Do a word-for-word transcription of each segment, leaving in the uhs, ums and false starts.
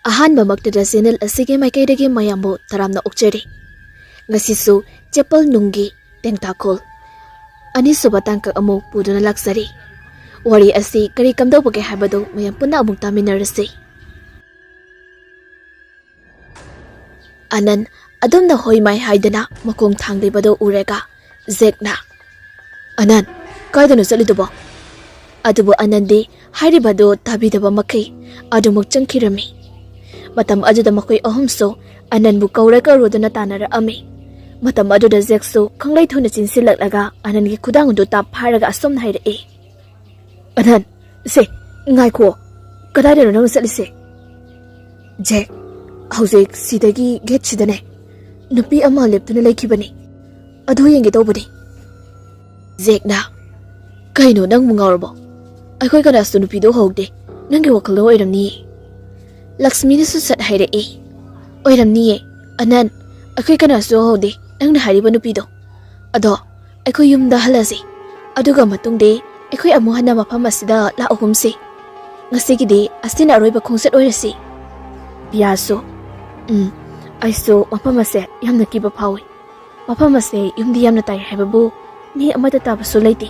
ꯑꯍꯥꯟꯕꯃꯛꯇꯗ channel ꯑꯁꯤꯒꯤ ꯃꯥꯏꯀꯩꯗꯒꯤ ꯃꯌꯥꯝꯕꯨ ꯇꯔꯥꯝꯅ ꯑꯣꯛꯆꯔꯤ꯫ ꯉꯁꯤꯁꯨ ꯆꯦꯄꯜ ꯅꯨꯡꯒꯤ ꯇꯦꯡꯊꯥꯈꯣꯜ ꯑꯅꯤꯁꯨꯕ ꯇꯥꯡꯀꯛ ꯑꯃꯨꯛ ꯄꯨꯗꯨꯅ ꯂꯥꯛꯆꯔꯤ꯫ ꯋꯥꯔꯤ ꯑꯁꯤ ꯀꯔꯤ ꯀꯝꯗꯧꯕꯒꯦ ꯍꯥꯏꯕꯗꯨ ꯃꯌꯥꯝ ꯄꯨꯟꯅ ꯑꯃꯨꯛ ꯇꯥꯃꯤꯟꯅꯔꯁꯤ꯫ ꯑꯅꯟ ꯑꯗꯨꯝꯅ ꯍꯣꯏ ꯃꯥꯏ ꯍꯥꯏꯗꯅ ꯃꯈꯣꯡ ꯊꯥꯡꯂꯤꯕꯗꯨ ꯎꯔꯒ ꯖꯦꯛꯅ, "ꯑꯅꯟ, ꯀꯥꯏꯗꯅꯣ ꯆꯠꯂꯤꯗꯨꯕꯣ?" ꯑꯗꯨꯕꯨ ꯑꯅꯟꯗꯤ ꯍꯥꯏꯔꯤꯕꯗꯨ ꯇꯥꯕꯤꯗꯕ ꯃꯈꯩ ꯑꯗꯨꯃꯛ ꯆꯪꯈꯤꯔꯝꯃꯤ꯫ ꯃꯇꯝ ꯑꯗꯨꯗ ꯃꯈꯣꯏ ꯑꯍꯨꯝꯁꯨ ꯑꯅꯟꯕꯨ ꯀꯧꯔ ꯀꯧꯔꯨꯗꯨꯅ ꯇꯥꯟꯅꯔꯛꯑꯝꯃꯤ꯫ ꯃꯇꯝ ꯑꯗꯨꯗ ꯖꯦꯛꯁꯨ ꯈꯪꯂꯩ ꯊꯨꯅ ꯆꯦꯟꯁꯤꯜꯂꯛꯂꯒ ꯑꯅꯟꯒꯤ ꯈꯨꯗꯥꯡ ꯑꯗꯨ ꯇꯥꯞ ꯐꯥꯔꯒ ꯑꯁꯨꯝꯅ ꯍꯥꯏꯔꯛꯏ, "ꯑꯅꯟ, ꯁꯦ, ꯉꯥꯏꯈꯣ, ꯀꯗꯥꯏꯗꯅꯣ ꯅꯪꯅ ꯆꯠꯂꯤꯁꯦ?" "ꯖꯦꯛ, ꯍꯧꯖꯤꯛ ꯁꯤꯗꯒꯤ ꯒꯦꯠꯁꯤꯗꯅꯦ ꯅꯨꯄꯤ ꯑꯃ ꯂꯦꯞꯇꯨꯅ ꯂꯩꯈꯤꯕꯅꯤ, ꯑꯗꯨ ꯌꯦꯡꯒꯦ ꯇꯧꯕꯅꯤ꯫" ꯖꯦꯛꯅ, "ꯀꯩꯅꯣ, ꯅꯪꯕꯨ ꯉꯥꯎꯔꯕꯣ? ꯑꯩꯈꯣꯏ ꯀꯅꯥꯁꯨ ꯅꯨꯄꯤꯗꯣ ꯎꯍꯧꯗꯦ, ꯅꯪꯒꯤ ꯋꯥꯈꯜꯗ ꯑꯣꯏꯔꯝꯅꯤꯌꯦ꯫" ꯂꯛꯁꯃꯤꯅꯁꯨ ꯁꯠ ꯍꯥꯏꯔꯛꯏ, "ꯑꯣꯏꯔꯝꯅꯤꯌꯦ꯫ ꯑꯅꯟ, ꯑꯩꯈꯣꯏ ꯀꯅꯥꯁꯨ ꯎꯍꯧꯗꯦ ꯅꯪꯅ ꯍꯥꯏꯔꯤꯕ ꯅꯨꯄꯤꯗꯣ꯫ ꯑꯗꯣ ꯑꯩꯈꯣꯏ ꯌꯨꯝꯗ ꯍꯜꯂꯁꯤ, ꯑꯗꯨꯒ ꯃꯇꯨꯡꯗꯤ ꯑꯩꯈꯣꯏ ꯑꯃꯨꯛ ꯍꯟꯅ ꯃꯐꯝ ꯑꯁꯤꯗ ꯂꯥꯛꯑꯒꯨꯝꯁꯤ꯫ ꯉꯁꯤꯒꯤꯗꯤ ꯑꯁꯤꯅ ꯑꯔꯣꯏꯕ ꯈꯣꯡꯆꯠ ꯑꯣꯏꯔꯁꯤ꯫" ꯄꯤꯌꯥꯁꯨ, "ꯎꯝ, ꯑꯩꯁꯨ ꯃꯐꯝ ꯑꯁꯦ ꯌꯥꯝꯅ ꯀꯤꯕ ꯐꯥꯎꯏ꯫ ꯃꯐꯝ ꯑꯁꯦ ꯌꯨꯝꯗꯤ ꯌꯥꯝꯅ ꯇꯥꯏ ꯍꯥꯏꯕꯕꯨ ꯃꯤ ꯑꯃꯠꯇ ꯇꯥꯕꯁꯨ ꯂꯩꯇꯦ꯫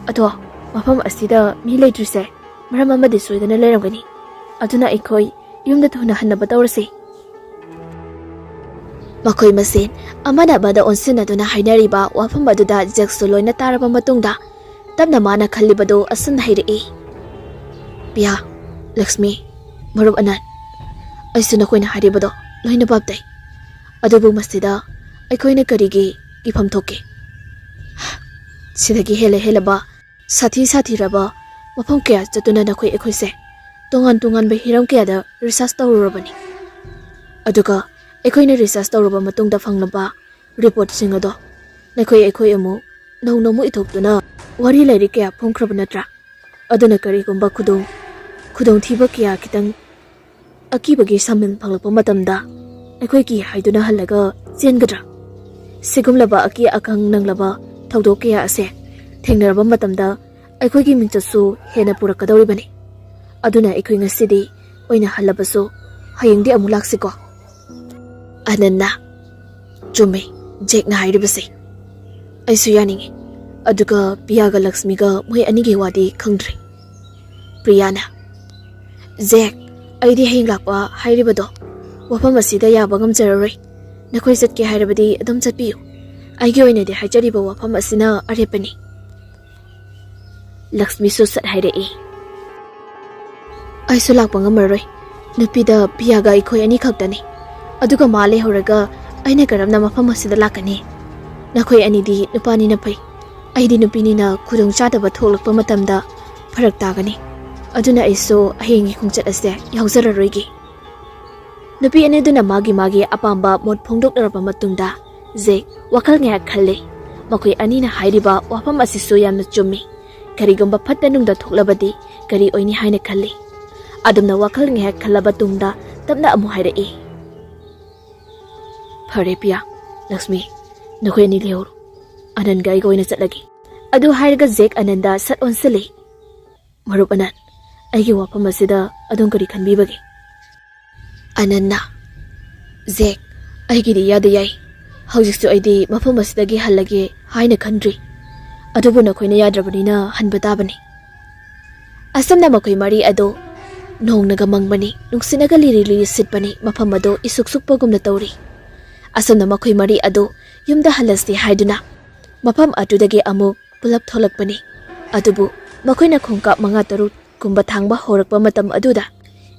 ꯑꯗꯣ ꯃꯐꯝ ꯑꯁꯤꯗ ꯃꯤ ꯂꯩꯇ꯭ꯔꯤꯁꯦ ꯃꯔꯝ ꯑꯃꯗꯤ ꯁꯣꯏꯗꯅ ꯂꯩꯔꯝꯒꯅꯤ꯫ ꯑꯗꯨꯅ ꯑꯩꯈꯣꯏ ꯌꯨꯝꯗ ꯊꯨꯅ ꯍꯟꯅꯕ ꯇꯧꯔꯁꯤ꯫" ꯃꯈꯣꯏ ꯃꯁꯦꯟ ꯑꯃꯅ ꯑꯃꯗ ꯑꯣꯟꯁꯤꯟꯅꯗꯨꯅ ꯍꯥꯏꯅꯔꯤꯕ ꯋꯥꯐꯝ ꯑꯗꯨꯗ ꯖꯦꯛꯁꯨ ꯂꯣꯏꯅ ꯇꯥꯔꯕ ꯃꯇꯨꯡꯗ ꯇꯞꯅ ꯃꯥꯅ ꯈꯜꯂꯤꯕꯗꯨ ꯑꯁꯨꯝꯅ ꯍꯥꯏꯔꯛꯏ, "ꯄꯤꯌꯥ, ꯂꯛꯁꯃꯤ, ꯃꯔꯨꯞ ꯑꯅꯟ, ꯑꯩꯁꯨ ꯅꯈꯣꯏꯅ ꯍꯥꯏꯔꯤꯕꯗꯣ ꯂꯣꯏꯅ ꯚꯥꯞ ꯇꯥꯏ꯫ ꯑꯗꯨꯕꯨ ꯃꯁꯤꯗ ꯑꯩꯈꯣꯏꯅ ꯀꯔꯤꯒꯤ ꯀꯤꯐꯝ ꯊꯣꯛꯀꯦ? ꯁꯤꯗꯒꯤ ꯍꯦꯜꯂ ꯍꯦꯜꯂꯕ, ꯁꯥꯊꯤ ꯁꯥꯊꯤꯔꯕ ꯃꯐꯝ ꯀꯌꯥ ꯆꯠꯇꯨꯅ ꯅꯈꯣꯏ ꯑꯩꯈꯣꯏꯁꯦ ꯇꯣꯉꯥꯟ ꯇꯣꯉꯥꯟꯕ ꯍꯤꯔꯝ ꯀꯌꯥꯗ ꯔꯤꯁꯔꯁ ꯇꯧꯔꯨꯔꯕꯅꯤ꯫ ꯑꯗꯨꯒ ꯑꯩꯈꯣꯏꯅ ꯔꯤꯁꯔꯁ ꯇꯧꯔꯕ ꯃꯇꯨꯡꯗ ꯐꯪꯂꯕ ꯔꯤꯄꯣꯔꯠꯁꯤꯡ ꯑꯗꯣ ꯅꯈꯣꯏ ꯑꯩꯈꯣꯏ ꯑꯃꯨꯛ ꯅꯧꯅ ꯑꯃꯨꯛ ꯏꯊꯣꯛꯇꯨꯅ ꯋꯥꯔꯤ ꯂꯥꯏꯔꯤꯛ ꯀꯌꯥ ꯐꯣꯡꯈ꯭ꯔꯕ ꯅꯠꯇ꯭ꯔꯥ? ꯑꯗꯨꯅ ꯀꯔꯤꯒꯨꯝꯕ ꯈꯨꯗꯣꯡ ꯈꯨꯗꯣꯡꯊꯤꯕ ꯀꯌꯥ ꯈꯤꯇꯪ ꯑꯀꯤꯕꯒꯤ ꯁꯃꯤꯜ ꯐꯪꯂꯛꯄ ꯃꯇꯝꯗ ꯑꯩꯈꯣꯏ ꯀꯤ ꯍꯥꯏꯗꯨꯅ ꯍꯜꯂꯒ ꯆꯦꯟꯒꯗ꯭ꯔꯥ? ꯁꯤꯒꯨꯝꯂꯕ ꯑꯀꯤ ꯑꯈꯪ ꯅꯪꯂꯕ ꯊꯧꯗꯣꯛ ꯀꯌꯥ ꯑꯁꯦ ꯊꯦꯡꯅꯔꯕ ꯃꯇꯝꯗ ꯑꯩꯈꯣꯏꯒꯤ ꯃꯤꯡꯆꯠꯁꯨ ꯍꯦꯟꯅ ꯄꯨꯔꯛꯀꯗꯧꯔꯤꯕꯅꯤ꯫ ꯑꯗꯨꯅ ꯑꯩꯈꯣꯏ ꯉꯁꯤꯗꯤ ꯑꯣꯏꯅ ꯍꯜꯂꯕꯁꯨ ꯍꯌꯦꯡꯗꯤ ꯑꯃꯨꯛ ꯂꯥꯛꯁꯤꯀꯣ꯫ ꯑꯅꯟꯅ, "ꯆꯨꯝꯃꯦ, ꯖꯦꯛꯅ ꯍꯥꯏꯔꯤꯕꯁꯦ꯫ ꯑꯩꯁꯨ ꯌꯥꯅꯤꯡꯉꯤ꯫ ꯑꯗꯨꯒ ꯄꯤꯌꯥꯒ ꯂꯛꯁꯃꯤꯒ ꯃꯣꯏ ꯑꯅꯤꯒꯤ ꯋꯥꯗꯤ ꯈꯪꯗ꯭ꯔꯤ꯫" ꯄ꯭ꯔꯤꯌꯥꯅ, "ꯖꯦꯛ, ꯑꯩꯗꯤ ꯍꯌꯦꯡ ꯂꯥꯛꯄ ꯍꯥꯏꯔꯤꯕꯗꯣ ꯋꯥꯐꯝ ꯑꯁꯤꯗ ꯌꯥꯕ ꯉꯝꯖꯔꯔꯣꯏ꯫ ꯅꯈꯣꯏ ꯆꯠꯀꯦ ꯍꯥꯏꯔꯕꯗꯤ ꯑꯗꯨꯝ ꯆꯠꯄꯤꯌꯨ꯫ ꯑꯩꯒꯤ ꯑꯣꯏꯅꯗꯤ ꯍꯥꯏꯖꯔꯤꯕ ꯋꯥꯐꯝ ꯑꯁꯤꯅ ꯑꯔꯦꯞꯄꯅꯤ꯫" ꯂꯛꯁꯃꯤꯁꯨ ꯁꯠ ꯍꯥꯏꯔꯛꯏ, "ꯑꯩꯁꯨ ꯂꯥꯛꯄ ꯉꯝꯃꯔꯣꯏ꯫ ꯅꯨꯄꯤꯗ ꯄꯤꯌꯥꯒ ꯑꯩꯈꯣꯏ ꯑꯅꯤ ꯈꯛꯇꯅꯤ꯫ ꯑꯗꯨꯒ ꯃꯥ ꯂꯩꯍꯧꯔꯒ ꯑꯩꯅ ꯀꯔꯝꯅ ꯃꯐꯝ ꯑꯁꯤꯗ ꯂꯥꯛꯀꯅꯤ? ꯅꯈꯣꯏ ꯑꯅꯤꯗꯤ ꯅꯨꯄꯥꯅꯤꯅ ꯐꯩ꯫ ꯑꯩꯗꯤ ꯅꯨꯄꯤꯅꯤꯅ ꯈꯨꯗꯣꯡꯆꯥꯗꯕ ꯊꯣꯛꯂꯛꯄ ꯃꯇꯝꯗ ꯐꯔꯛ ꯇꯥꯒꯅꯤ꯫ ꯑꯗꯨꯅ ꯑꯩꯁꯨ ꯍꯌꯦꯡꯒꯤ ꯈꯣꯡꯆꯠ ꯑꯁꯦ ꯌꯥꯎꯖꯔꯔꯣꯏꯒꯦ꯫" ꯅꯨꯄꯤ ꯑꯅꯤꯗꯨꯅ ꯃꯥꯒꯤ ꯃꯥꯒꯤ ꯑꯄꯥꯝꯕ ꯃꯣꯠ ꯐꯣꯡꯗꯣꯛꯅꯔꯕ ꯃꯇꯨꯡꯗ, ꯖꯦꯛ ꯋꯥꯈꯜ ꯉꯥꯏꯍꯥꯛ ꯈꯜꯂꯤ꯫ ꯃꯈꯣꯏ ꯑꯅꯤꯅ ꯍꯥꯏꯔꯤꯕ ꯋꯥꯐꯝ ꯑꯁꯤꯁꯨ ꯌꯥꯝꯅ ꯆꯨꯝꯃꯤ꯫ ꯀꯔꯤꯒꯨꯝꯕ ꯐꯠꯇ ꯅꯨꯡꯗ ꯊꯣꯛꯂꯕꯗꯤ ꯀꯔꯤ ꯑꯣꯏꯅꯤ ꯍꯥꯏꯅ ꯈꯜꯂꯤ꯫ ꯑꯗꯨꯝꯅ ꯋꯥꯈꯜ ꯉꯥꯏꯍꯥꯛ ꯈꯜꯂꯕ ꯇꯨꯡꯗ ꯇꯞꯅ ꯑꯃꯨꯛ ꯍꯥꯏꯔꯛꯏ, "ꯐꯔꯦ ꯄꯤꯌꯥ, ꯂꯛꯁꯃꯤ, ꯅꯈꯣꯏ ꯑꯅꯤ ꯂꯩꯍꯧꯔꯣ꯫ ꯑꯅꯟꯒ ꯑꯩꯒ ꯑꯣꯏꯅ ꯆꯠꯂꯒꯦ꯫" ꯑꯗꯨ ꯍꯥꯏꯔꯒ ꯖꯦꯛ ꯑꯅꯟꯗ ꯁꯠ ꯑꯣꯟꯁꯤꯜꯂꯤ꯫ "ꯃꯔꯨꯞ ꯑꯅꯟ, ꯑꯩꯒꯤ ꯋꯥꯐꯝ ꯑꯁꯤꯗ ꯑꯗꯣꯝ ꯀꯔꯤ ꯈꯟꯕꯤꯕꯒꯦ?" ꯑꯅꯟꯅ, "ꯖꯦꯛ, ꯑꯩꯒꯤꯗꯤ ꯏꯌꯥꯗ ꯌꯥꯏ꯫ ꯍꯧꯖꯤꯛꯁꯨ ꯑꯩꯗꯤ ꯃꯐꯝ ꯑꯁꯤꯗꯒꯤ ꯍꯜꯂꯒꯦ ꯍꯥꯏꯅ ꯈꯟꯗ꯭ꯔꯤ꯫ ꯑꯗꯨꯕꯨ ꯅꯈꯣꯏꯅ ꯌꯥꯗ꯭ꯔꯕꯅꯤꯅ ꯍꯟꯕ ꯇꯥꯕꯅꯤ꯫" ꯑꯁꯨꯝꯅ ꯃꯈꯣꯏ ꯃꯔꯤ ꯑꯗꯨ ꯅꯣꯡꯅꯒ ꯃꯪꯕꯅꯤ, ꯅꯨꯡꯁꯤꯠꯅꯒ ꯂꯤꯔꯤ ꯂꯤꯔꯤ ꯁꯤꯠꯄꯅꯤ, ꯃꯐꯝ ꯑꯗꯨ ꯏꯁꯨꯛ ꯁꯨꯛꯄꯒꯨꯝꯅ ꯇꯧꯔꯤ꯫ ꯑꯁꯨꯝꯅ ꯃꯈꯣꯏ ꯃꯔꯤ ꯑꯗꯨ ꯌꯨꯝꯗ ꯍꯜꯂꯁꯤ ꯍꯥꯏꯗꯨꯅ ꯃꯐꯝ ꯑꯗꯨꯗꯒꯤ ꯑꯃꯨꯛ ꯄꯨꯂꯞ ꯊꯣꯛꯂꯛꯄꯅꯤ꯫ ꯑꯗꯨꯕꯨ ꯃꯈꯣꯏꯅ ꯈꯣꯡꯀꯥꯞ ꯃꯉꯥ ꯇꯔꯨꯛ ꯀꯨꯝꯕ ꯊꯥꯡꯕ ꯍꯧꯔꯛꯄ ꯃꯇꯝ ꯑꯗꯨꯗ,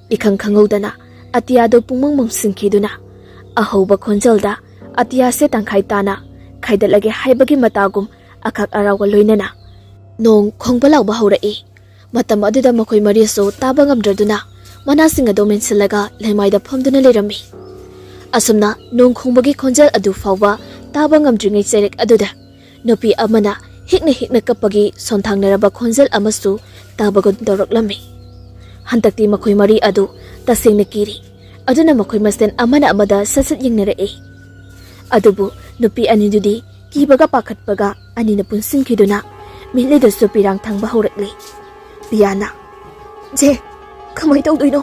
ꯏꯈꯪ ꯈꯪꯍꯧꯗꯅ ꯑꯇꯤꯌꯥꯗꯨ ꯄꯨꯡꯃꯝ ꯃꯝꯁꯤꯟꯈꯤꯗꯨꯅ, ꯑꯍꯧꯕ ꯈꯣꯟꯖꯦꯜꯗ ꯑꯇꯤꯌꯥꯁꯦ ꯇꯪꯈꯥꯏ ꯇꯥꯅ ꯈꯥꯏꯗꯠꯂꯒꯦ ꯍꯥꯏꯕꯒꯤ ꯃꯇꯥꯒꯨꯝ ꯑꯈꯥꯛ ꯑꯔꯥꯎꯒ ꯂꯣꯏꯅꯅ ꯅꯣꯡ ꯈꯣꯡꯕ ꯂꯥꯎꯕ ꯍꯧꯔꯛꯏ꯫ ꯃꯇꯝ ꯑꯗꯨꯗ ꯃꯈꯣꯏ ꯃꯔꯤꯁꯨ ꯇꯥꯕ ꯉꯝꯗ꯭ꯔꯗꯨꯅ ꯃꯅꯥꯁꯤꯡ ꯑꯗꯨ ꯃꯦꯟꯁꯤꯜꯂꯒ ꯂꯩꯃꯥꯏꯗ ꯐꯝꯗꯨꯅ ꯂꯩꯔꯝꯃꯤ꯫ ꯑꯁꯨꯝꯅ ꯅꯣꯡ ꯈꯣꯡꯕꯒꯤ ꯈꯣꯟꯖꯦꯜ ꯑꯗꯨ ꯐꯥꯎꯕ ꯇꯥꯕ ꯉꯝꯗ꯭ꯔꯤꯉꯩ ꯆꯩꯔꯛ ꯑꯗꯨꯗ ꯅꯨꯄꯤ ꯑꯃꯅ ꯍꯤꯛꯅ ꯍꯤꯛꯅ ꯀꯞꯄꯒꯤ ꯁꯣꯟꯊꯥꯡꯅꯔꯕ ꯈꯣꯟꯖꯦꯜ ꯑꯃꯁꯨ ꯇꯥꯕꯒꯨꯝ ꯇꯧꯔꯛꯂꯝꯃꯤ꯫ ꯍꯟꯗꯛꯇꯤ ꯃꯈꯣꯏ ꯃꯔꯤ ꯑꯗꯨ ꯇꯁꯦꯡꯅ ꯀꯤꯔꯤ꯫ ꯑꯗꯨꯅ ꯃꯈꯣꯏ ꯃꯁꯦꯟ ꯑꯃꯅ ꯑꯃꯗ ꯁꯠ ꯁꯠ ꯌꯦꯡꯅꯔꯛꯏ꯫ ꯑꯗꯨꯕꯨ ꯅꯨꯄꯤ ꯑꯅꯤꯗꯨꯗꯤ ꯀꯤꯕꯒ ꯄꯥꯈꯠꯄꯒ ꯑꯅꯤꯅ ꯄꯨꯟꯁꯤꯟꯈꯤꯗꯨꯅ ꯃꯤꯠꯂꯤꯗꯁꯨ ꯄꯤꯔꯥꯡ ꯊꯥꯡꯕ ꯍꯧꯔꯛꯂꯤ꯫ ꯄꯤꯌꯥꯅ, "ꯖꯦꯛ, ꯀꯃꯥꯏ ꯇꯧꯗꯣꯏꯅꯣ?"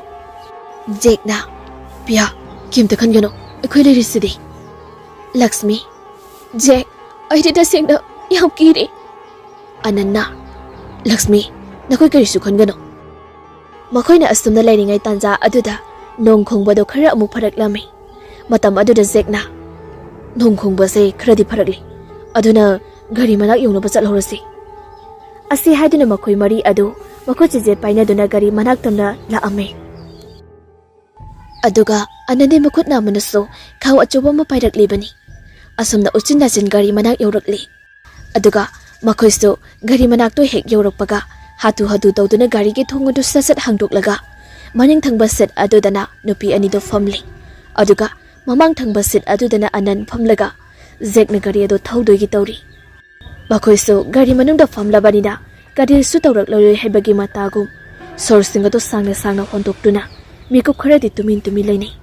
ꯖꯦꯛꯅ, "ꯄꯤꯌꯥ, ꯀꯩꯝꯇ ꯈꯟꯒꯅꯨ, ꯑꯩꯈꯣꯏ ꯂꯩꯔꯤꯁꯤꯗꯤ꯫" "ꯂꯛꯁꯃꯤ, ꯖꯦꯛ, ꯑꯩꯗꯤ ꯇꯁꯦꯡꯅ ꯌꯥꯝ ꯀꯤꯔꯦ꯫" ꯑꯅꯟꯅ, "ꯂꯛꯁꯃꯤ, ꯅꯈꯣꯏ ꯀꯔꯤꯁꯨ ꯈꯟꯒꯅꯨ꯫" ꯃꯈꯣꯏꯅ ꯑꯁꯨꯝꯅ ꯂꯩꯔꯤꯉꯩ ꯇꯥꯟꯖꯥ ꯑꯗꯨꯗ ꯅꯣꯡ ꯈꯣꯡꯕꯗꯣ ꯈꯔ ꯑꯃꯨꯛ ꯐꯔꯛꯂꯝꯃꯤ꯫ ꯃꯇꯝ ꯑꯗꯨꯗ ꯖꯦꯛꯅ, "ꯅꯣꯡ ꯈꯣꯡꯕꯁꯦ ꯈꯔꯗꯤ ꯐꯔꯛꯂꯤ, ꯑꯗꯨꯅ ꯒꯥꯔꯤ ꯃꯅꯥꯛ ꯌꯧꯅꯕ ꯆꯠꯍꯧꯔꯁꯤ꯫" ꯑꯁꯤ ꯍꯥꯏꯗꯨꯅ ꯃꯈꯣꯏ ꯃꯔꯤ ꯑꯗꯨ ꯃꯈꯨꯠ ꯆꯤꯖꯦꯠ ꯄꯥꯏꯅꯗꯨꯅ ꯒꯥꯔꯤ ꯃꯅꯥꯛ ꯇꯝꯅ ꯂꯥꯛꯑꯝꯃꯤ꯫ ꯑꯗꯨꯒ ꯑꯅꯟꯗꯤ ꯃꯈꯨꯠ ꯅꯥꯝꯃꯅꯁꯨ ꯈꯥꯎ ꯑꯆꯧꯕ ꯑꯃ ꯄꯥꯏꯔꯛꯂꯤꯕꯅꯤ꯫ ꯑꯁꯨꯝꯅ ꯎꯆꯤꯟ ꯅꯥꯆꯤꯟ ꯒꯥꯔꯤ ꯃꯅꯥꯛ ꯌꯧꯔꯛꯂꯤ꯫ ꯑꯗꯨꯒ ꯃꯈꯣꯏꯁꯨ ꯒꯥꯔꯤ ꯃꯅꯥꯛꯇꯨ ꯍꯦꯛ ꯌꯧꯔꯛꯄꯒ ꯍꯥꯊꯨ ꯍꯥꯊꯨ ꯇꯧꯗꯨꯅ ꯒꯥꯔꯤꯒꯤ ꯊꯣꯡ ꯑꯗꯨ ꯁꯠ ꯁꯠ ꯍꯥꯡꯗꯣꯛꯂꯒ ꯃꯅꯤꯡ ꯊꯪꯕ ꯁꯤꯠ ꯑꯗꯨꯗꯅ ꯅꯨꯄꯤ ꯑꯅꯤꯗꯨ ꯐꯝꯂꯤ꯫ ꯑꯗꯨꯒ ꯃꯃꯥꯡ ꯊꯪꯕ ꯁꯤꯠ ꯑꯗꯨꯗꯅ ꯑꯅꯟ ꯐꯝꯂꯒ ꯖꯦꯛꯅ ꯒꯥꯔꯤ ꯑꯗꯨ ꯊꯧꯗꯣꯏꯒꯤ ꯇꯧꯔꯤ꯫ ꯃꯈꯣꯏꯁꯨ ꯒꯥꯔꯤ ꯃꯅꯨꯡꯗ ꯐꯝꯂꯕꯅꯤꯅ ꯀꯔꯤꯁꯨ ꯇꯧꯔꯛꯂꯔꯣꯏ ꯍꯥꯏꯕꯒꯤ ꯃꯇꯥꯒꯨꯝ ꯁꯣꯔꯁꯤꯡ ꯑꯗꯨ ꯁꯥꯡꯅ ꯁꯥꯡꯅ ꯍꯣꯟꯗꯣꯛꯇꯨꯅ ꯃꯤꯀꯨꯞ ꯈꯔꯗꯤ ꯇꯨꯃꯤꯟ ꯇꯨꯃꯤꯟ ꯂꯩꯅꯩ꯫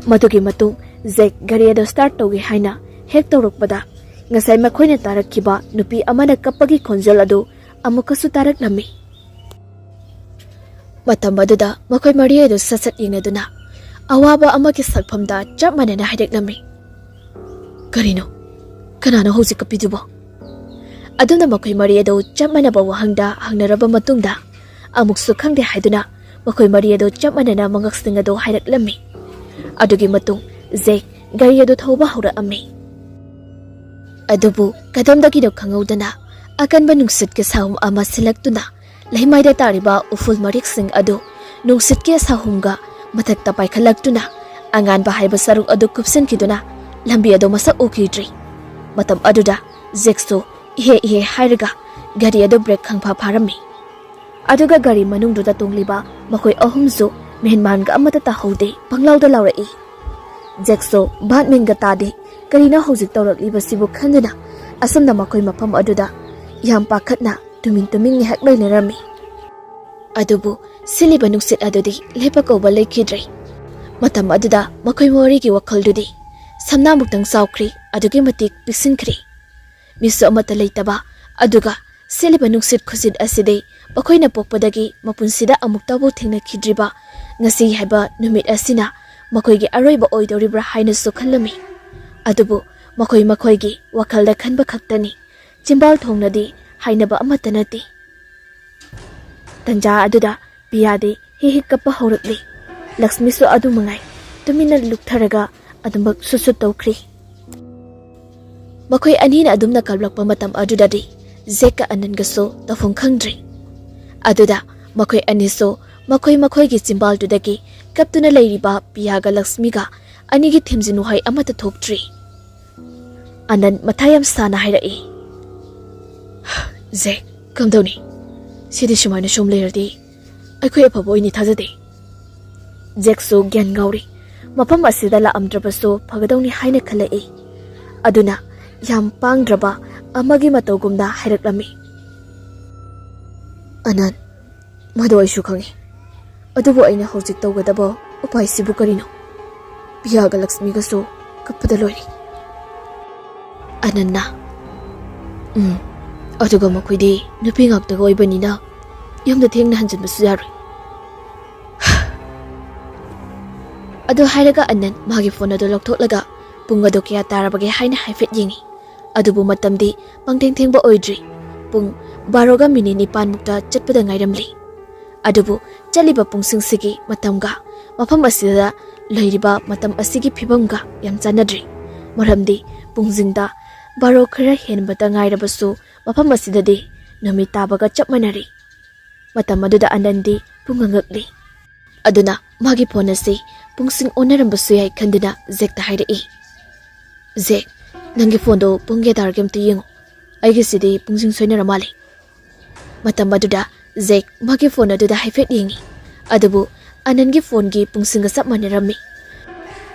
ꯃꯗꯨꯒꯤ ꯃꯇꯨꯡ ꯖꯦꯛ ꯒꯥꯔꯤ ꯑꯗꯨ ꯁ꯭ꯇꯥꯔꯠ ꯇꯧꯒꯦ ꯍꯥꯏꯅ ꯍꯦꯛ ꯇꯧꯔꯛꯄꯗ ꯉꯁꯥꯏ ꯃꯈꯣꯏꯅ ꯇꯥꯔꯛꯈꯤꯕ ꯅꯨꯄꯤ ꯑꯃꯅ ꯀꯞꯄꯒꯤ ꯈꯣꯟꯖꯦꯜ ꯑꯗꯨ ꯑꯃꯨꯛꯀꯁꯨ ꯇꯥꯔꯛꯂꯝꯃꯤ꯫ ꯃꯇꯝ ꯑꯗꯨꯗ ꯃꯈꯣꯏ ꯃꯔꯤ ꯑꯗꯨ ꯁꯠ ꯁꯠ ꯌꯦꯡꯅꯗꯨꯅ ꯑꯋꯥꯕ ꯑꯃꯒꯤ ꯁꯛꯐꯝꯗ ꯆꯞ ꯃꯥꯟꯅꯅ ꯍꯥꯏꯔꯛꯂꯝꯃꯤ꯫ "ꯀꯔꯤꯅꯣ? ꯀꯅꯥꯅꯣ ꯍꯧꯖꯤꯛ ꯀꯞꯄꯤꯗꯨꯕꯣ?" ꯑꯗꯨꯝꯅ ꯃꯈꯣꯏ ꯃꯔꯤ ꯑꯗꯨ ꯆꯞ ꯃꯥꯟꯅꯕ ꯋꯥꯍꯪꯗ ꯍꯪꯅꯔꯕ ꯃꯇꯨꯡꯗ ꯑꯃꯨꯛꯁꯨ ꯈꯪꯗꯦ ꯍꯥꯏꯗꯨꯅ ꯃꯈꯣꯏ ꯃꯔꯤ ꯑꯗꯨ ꯆꯞ ꯃꯥꯟꯅꯅ ꯃꯉꯛꯁꯤꯡ ꯑꯗꯨ ꯍꯥꯏꯔꯛꯂꯝꯃꯤ꯫ ꯑꯗꯨꯒꯤ ꯃꯇꯨꯡ ꯖꯦꯛ ꯒꯥꯔꯤ ꯑꯗꯨ ꯊꯧꯕ ꯍꯧꯔꯛꯑꯝꯃꯤ꯫ ꯑꯗꯨꯕꯨ ꯀꯗꯣꯝꯗꯒꯤꯅꯣ ꯈꯪꯍꯧꯗꯅ ꯑꯀꯟꯕ ꯅꯨꯡꯁꯤꯠꯀꯤ ꯁꯥꯍꯨꯝ ꯑꯃ ꯁꯤꯜꯂꯛꯇꯨꯅ ꯂꯩꯃꯥꯏꯗ ꯇꯥꯔꯤꯕ ꯎꯐꯨꯜ ꯃꯔꯤꯛꯁꯤꯡ ꯑꯗꯨ ꯅꯨꯡꯁꯤꯠꯀꯤ ꯁꯥꯍꯨꯝꯒ ꯃꯊꯛꯇ ꯄꯥꯏꯈꯠꯂꯛꯇꯨꯅ ꯑꯉꯥꯟꯕ ꯍꯥꯏꯕ ꯁꯔꯨꯛ ꯑꯗꯨ ꯀꯨꯞꯁꯤꯟꯈꯤꯗꯨꯅ ꯂꯝꯕꯤ ꯑꯗꯨ ꯃꯁꯛ ꯎꯈꯤꯗ꯭ꯔꯤ꯫ ꯃꯇꯝ ꯑꯗꯨꯗ ꯖꯦꯛꯁꯨ ꯏꯍꯦ ꯏꯍꯦ ꯍꯥꯏꯔꯒ ꯒꯥꯔꯤ ꯑꯗꯨ ꯕ꯭ꯔꯦꯛ ꯈꯪꯐꯥ ꯐꯥꯔꯝꯃꯤ꯫ ꯑꯗꯨꯒ ꯒꯥꯔꯤ ꯃꯅꯨꯡꯗꯨꯗ ꯇꯣꯡꯂꯤꯕ ꯃꯈꯣꯏ ꯑꯍꯨꯝꯁꯨ ꯃꯦꯟꯃꯥꯟꯒ ꯑꯃꯠꯇ ꯇꯥꯍꯧꯗꯦ, ꯄꯪꯂꯥꯎꯗ ꯂꯥꯎꯔꯛꯏ꯫ ꯖꯦꯛꯁꯨ ꯚꯥꯠ ꯃꯦꯟꯒ ꯇꯥꯗꯦ, ꯀꯔꯤꯅꯣ ꯍꯧꯖꯤꯛ ꯇꯧꯔꯛꯂꯤꯕꯁꯤꯕꯨ ꯈꯟꯗꯨꯅ ꯑꯁꯨꯝꯅ ꯃꯈꯣꯏ ꯃꯐꯝ ꯑꯗꯨꯗ ꯌꯥꯝ ꯄꯥꯈꯠꯅ ꯇꯨꯃꯤꯟ ꯇꯨꯃꯤꯟ ꯉꯥꯏꯍꯥꯛ ꯂꯩꯅꯔꯝꯃꯤ꯫ ꯑꯗꯨꯕꯨ ꯁꯤꯜꯂꯤꯕ ꯅꯨꯡꯁꯤꯠ ꯑꯗꯨꯗꯤ ꯂꯦꯞꯄ ꯀꯧꯕ ꯂꯩꯈꯤꯗ꯭ꯔꯦ꯫ ꯃꯇꯝ ꯑꯗꯨꯗ ꯃꯈꯣꯏ ꯃꯔꯤꯒꯤ ꯋꯥꯈꯜꯗꯨꯗꯤ ꯁꯝꯅꯥꯃꯨꯛꯇꯪ ꯆꯥꯎꯈ꯭ꯔꯤ, ꯑꯗꯨꯛꯀꯤ ꯃꯇꯤꯛ ꯄꯤꯛꯁꯤꯟꯈ꯭ꯔꯦ꯫ ꯃꯤꯁꯨ ꯑꯃꯠꯇ ꯂꯩꯇꯕ, ꯑꯗꯨꯒ ꯁꯤꯠꯂꯤꯕ ꯅꯨꯡꯁꯤꯠ ꯈꯨꯁꯤꯠ ꯑꯁꯤꯗꯤ ꯃꯈꯣꯏꯅ ꯄꯣꯛꯄꯗꯒꯤ ꯃꯄꯨꯟꯁꯤꯗ ꯑꯃꯨꯛꯇꯕꯨ ꯊꯦꯡꯅꯈꯤꯗ꯭ꯔꯤꯕ ꯉꯁꯤ ꯍꯥꯏꯕ ꯅꯨꯃꯤꯠ ꯑꯁꯤꯅ ꯃꯈꯣꯏꯒꯤ ꯑꯔꯣꯏꯕ ꯑꯣꯏꯗꯧꯔꯤꯕ꯭ꯔꯥ ꯍꯥꯏꯅꯁꯨ ꯈꯜꯂꯝꯃꯤ꯫ ꯑꯗꯨꯕꯨ ꯃꯈꯣꯏ ꯃꯈꯣꯏꯒꯤ ꯋꯥꯈꯜꯗ ꯈꯟꯕ ꯈꯛꯇꯅꯤ, ꯆꯤꯝꯕꯥꯜ ꯊꯣꯡꯅꯗꯤ ꯍꯥꯏꯅꯕ ꯑꯃꯠꯇ ꯅꯠꯇꯦ꯫ ꯇꯟꯖꯥ ꯑꯗꯨꯗ ꯄꯤꯌꯥꯗꯤ ꯍꯤ ꯍꯤ ꯀꯞꯄ ꯍꯧꯔꯛꯂꯤ꯫ ꯂꯛꯁꯃꯤꯁꯨ ꯑꯗꯨ ꯃꯉꯥꯏ, ꯇꯨꯃꯤꯟꯅ ꯂꯨꯞꯊꯔꯒ ꯑꯗꯨꯃꯛ ꯁꯨꯠ ꯁꯨꯠ ꯇꯧꯈ꯭ꯔꯤ꯫ ꯃꯈꯣꯏ ꯑꯅꯤꯅ ꯑꯗꯨꯝꯅ ꯀꯞꯂꯛꯄ ꯃꯇꯝ ꯑꯗꯨꯗꯗꯤ ꯖꯦꯛꯀ ꯑꯅꯟꯒꯁꯨ ꯇꯧꯐꯝ ꯈꯪꯗ꯭ꯔꯤ꯫ ꯑꯗꯨꯗ ꯃꯈꯣꯏ ꯑꯅꯤꯁꯨ ꯃꯈꯣꯏ ꯃꯈꯣꯏꯒꯤ ꯆꯤꯝꯕꯥꯜꯗꯨꯗꯒꯤ ꯀꯞꯇꯨꯅ ꯂꯩꯔꯤꯕ ꯄꯤꯌꯥꯒ ꯂꯛꯁꯃꯤꯒ ꯑꯅꯤꯒꯤ ꯊꯤꯝꯖꯤꯟ ꯋꯥꯍꯩ ꯑꯃꯠꯇ ꯊꯣꯛꯇ꯭ꯔꯤ꯫ ꯑꯅꯟ ꯃꯊꯥ ꯌꯥꯝ ꯁꯥꯅ ꯍꯥꯏꯔꯛꯏ, "ꯖꯦꯛ, ꯀꯝꯗꯧꯅꯤ? ꯁꯤꯗꯤ ꯁꯨꯃꯥꯏꯅ ꯁꯨꯝ ꯂꯩꯔꯗꯤ ꯑꯩꯈꯣꯏ ꯑꯐꯕ ꯑꯣꯏꯅꯤ ꯊꯥꯖꯗꯦ꯫" ꯖꯦꯛꯁꯨ ꯒ꯭ꯌꯥꯟ ꯉꯥꯎꯔꯤ꯫ ꯃꯐꯝ ꯑꯁꯤꯗ ꯂꯥꯛꯑꯝꯗ꯭ꯔꯕꯁꯨ ꯐꯒꯗꯧꯅꯤ ꯍꯥꯏꯅ ꯈꯜꯂꯛꯏ꯫ ꯑꯗꯨꯅ ꯌꯥꯝ ꯄꯥꯡꯗ꯭ꯔꯕ ꯑꯃꯒꯤ ꯃꯇꯧꯒꯨꯝꯅ ꯍꯥꯏꯔꯛꯂꯝꯃꯤ, "ꯑꯅꯟ, ꯃꯗꯨ ꯑꯩꯁꯨ ꯈꯪꯏ꯫ ꯑꯗꯨꯕꯨ ꯑꯩꯅ ꯍꯧꯖꯤꯛ ꯇꯧꯒꯗꯕ ꯎꯄꯥꯏꯁꯤꯕꯨ ꯀꯔꯤꯅꯣ? ꯄꯤꯌꯥꯒ ꯂꯛꯁꯃꯤꯒꯁꯨ ꯀꯞꯄꯗ ꯂꯣꯏꯔꯦ꯫" ꯑꯅꯟꯅ, "ꯎꯝ, ꯑꯗꯨꯒ ꯃꯈꯣꯏꯗꯤ ꯅꯨꯄꯤ ꯉꯥꯛꯇꯒ ꯑꯣꯏꯕꯅꯤꯅ ꯌꯨꯝꯗ ꯊꯦꯡꯅ ꯍꯟꯖꯤꯟꯕꯁꯨ ꯌꯥꯔꯣꯏ꯫" ꯑꯗꯨ ꯍꯥꯏꯔꯒ ꯑꯅꯟ ꯃꯥꯒꯤ ꯐꯣꯟ ꯑꯗꯨ ꯂꯧꯊꯣꯛꯂꯒ ꯄꯨꯡ ꯑꯗꯨ ꯀꯌꯥ ꯇꯥꯔꯕꯒꯦ ꯍꯥꯏꯅ ꯍꯥꯏꯐꯦꯠ ꯌꯦꯡꯏ꯫ ꯑꯗꯨꯕꯨ ꯃꯇꯝꯗꯤ ꯄꯪꯊꯦꯡ ꯊꯦꯡꯕ ꯑꯣꯏꯗ꯭ꯔꯤ꯫ ꯄꯨꯡ ꯕꯥꯔꯣꯒ ꯃꯤꯅꯤꯠ ꯅꯤꯄꯥꯟꯃꯨꯛꯇ ꯆꯠꯄꯗ ꯉꯥꯏꯔꯝꯂꯤ꯫ ꯑꯗꯨꯕꯨ ꯆꯠꯂꯤꯕ ꯄꯨꯡꯁꯤꯡꯁꯤꯒꯤ ꯃꯇꯝꯒ ꯃꯐꯝ ꯑꯁꯤꯗ ꯂꯩꯔꯤꯕ ꯃꯇꯝ ꯑꯁꯤꯒꯤ ꯐꯤꯕꯝꯒ ꯌꯥꯝ ꯆꯥꯟꯅꯗ꯭ꯔꯤ꯫ ꯃꯔꯝꯗꯤ ꯄꯨꯡꯁꯤꯡꯗ ꯕꯥꯔꯣ ꯈꯔ ꯍꯦꯟꯕꯇ ꯉꯥꯏꯔꯕꯁꯨ ꯃꯐꯝ ꯑꯁꯤꯗꯗꯤ ꯅꯨꯃꯤꯠ ꯇꯥꯕꯒ ꯆꯞ ꯃꯥꯟꯅꯔꯤ꯫ ꯃꯇꯝ ꯑꯗꯨꯗ ꯑꯅꯟꯗꯤ ꯄꯨꯡ ꯉꯛꯂꯤ꯫ ꯑꯗꯨꯅ ꯃꯥꯒꯤ ꯐꯣꯟ ꯑꯁꯤ ꯄꯨꯡꯁꯤꯡ ꯑꯣꯟꯅꯔꯝꯕꯁꯨ ꯌꯥꯏ ꯈꯟꯗꯨꯅ ꯖꯦꯛꯇ ꯍꯥꯏꯔꯛꯏ, "ꯖꯦꯛ, ꯅꯪꯒꯤ ꯐꯣꯟꯗꯣ ꯄꯨꯡ ꯀꯌꯥ ꯇꯥꯔꯒꯦ ꯑꯝꯇ ꯌꯦꯡꯉꯨ꯫ ꯑꯩꯒꯤꯁꯤꯗꯤ ꯄꯨꯡꯁꯤꯡ ꯁꯣꯏꯅꯔ ꯃꯥꯜꯂꯦ꯫" ꯃꯇꯝ ꯑꯗꯨꯗ ꯖꯦꯛ ꯃꯥꯒꯤ ꯐꯣꯟ ꯑꯗꯨꯗ ꯍꯥꯏꯐꯦꯠ ꯌꯦꯡꯉꯤ꯫ ꯑꯗꯨꯕꯨ ꯑꯅꯟꯒꯤ ꯐꯣꯟꯒꯤ ꯄꯨꯡꯁꯤꯡꯒ ꯆꯞ ꯃꯥꯟꯅꯔꯝꯃꯤ꯫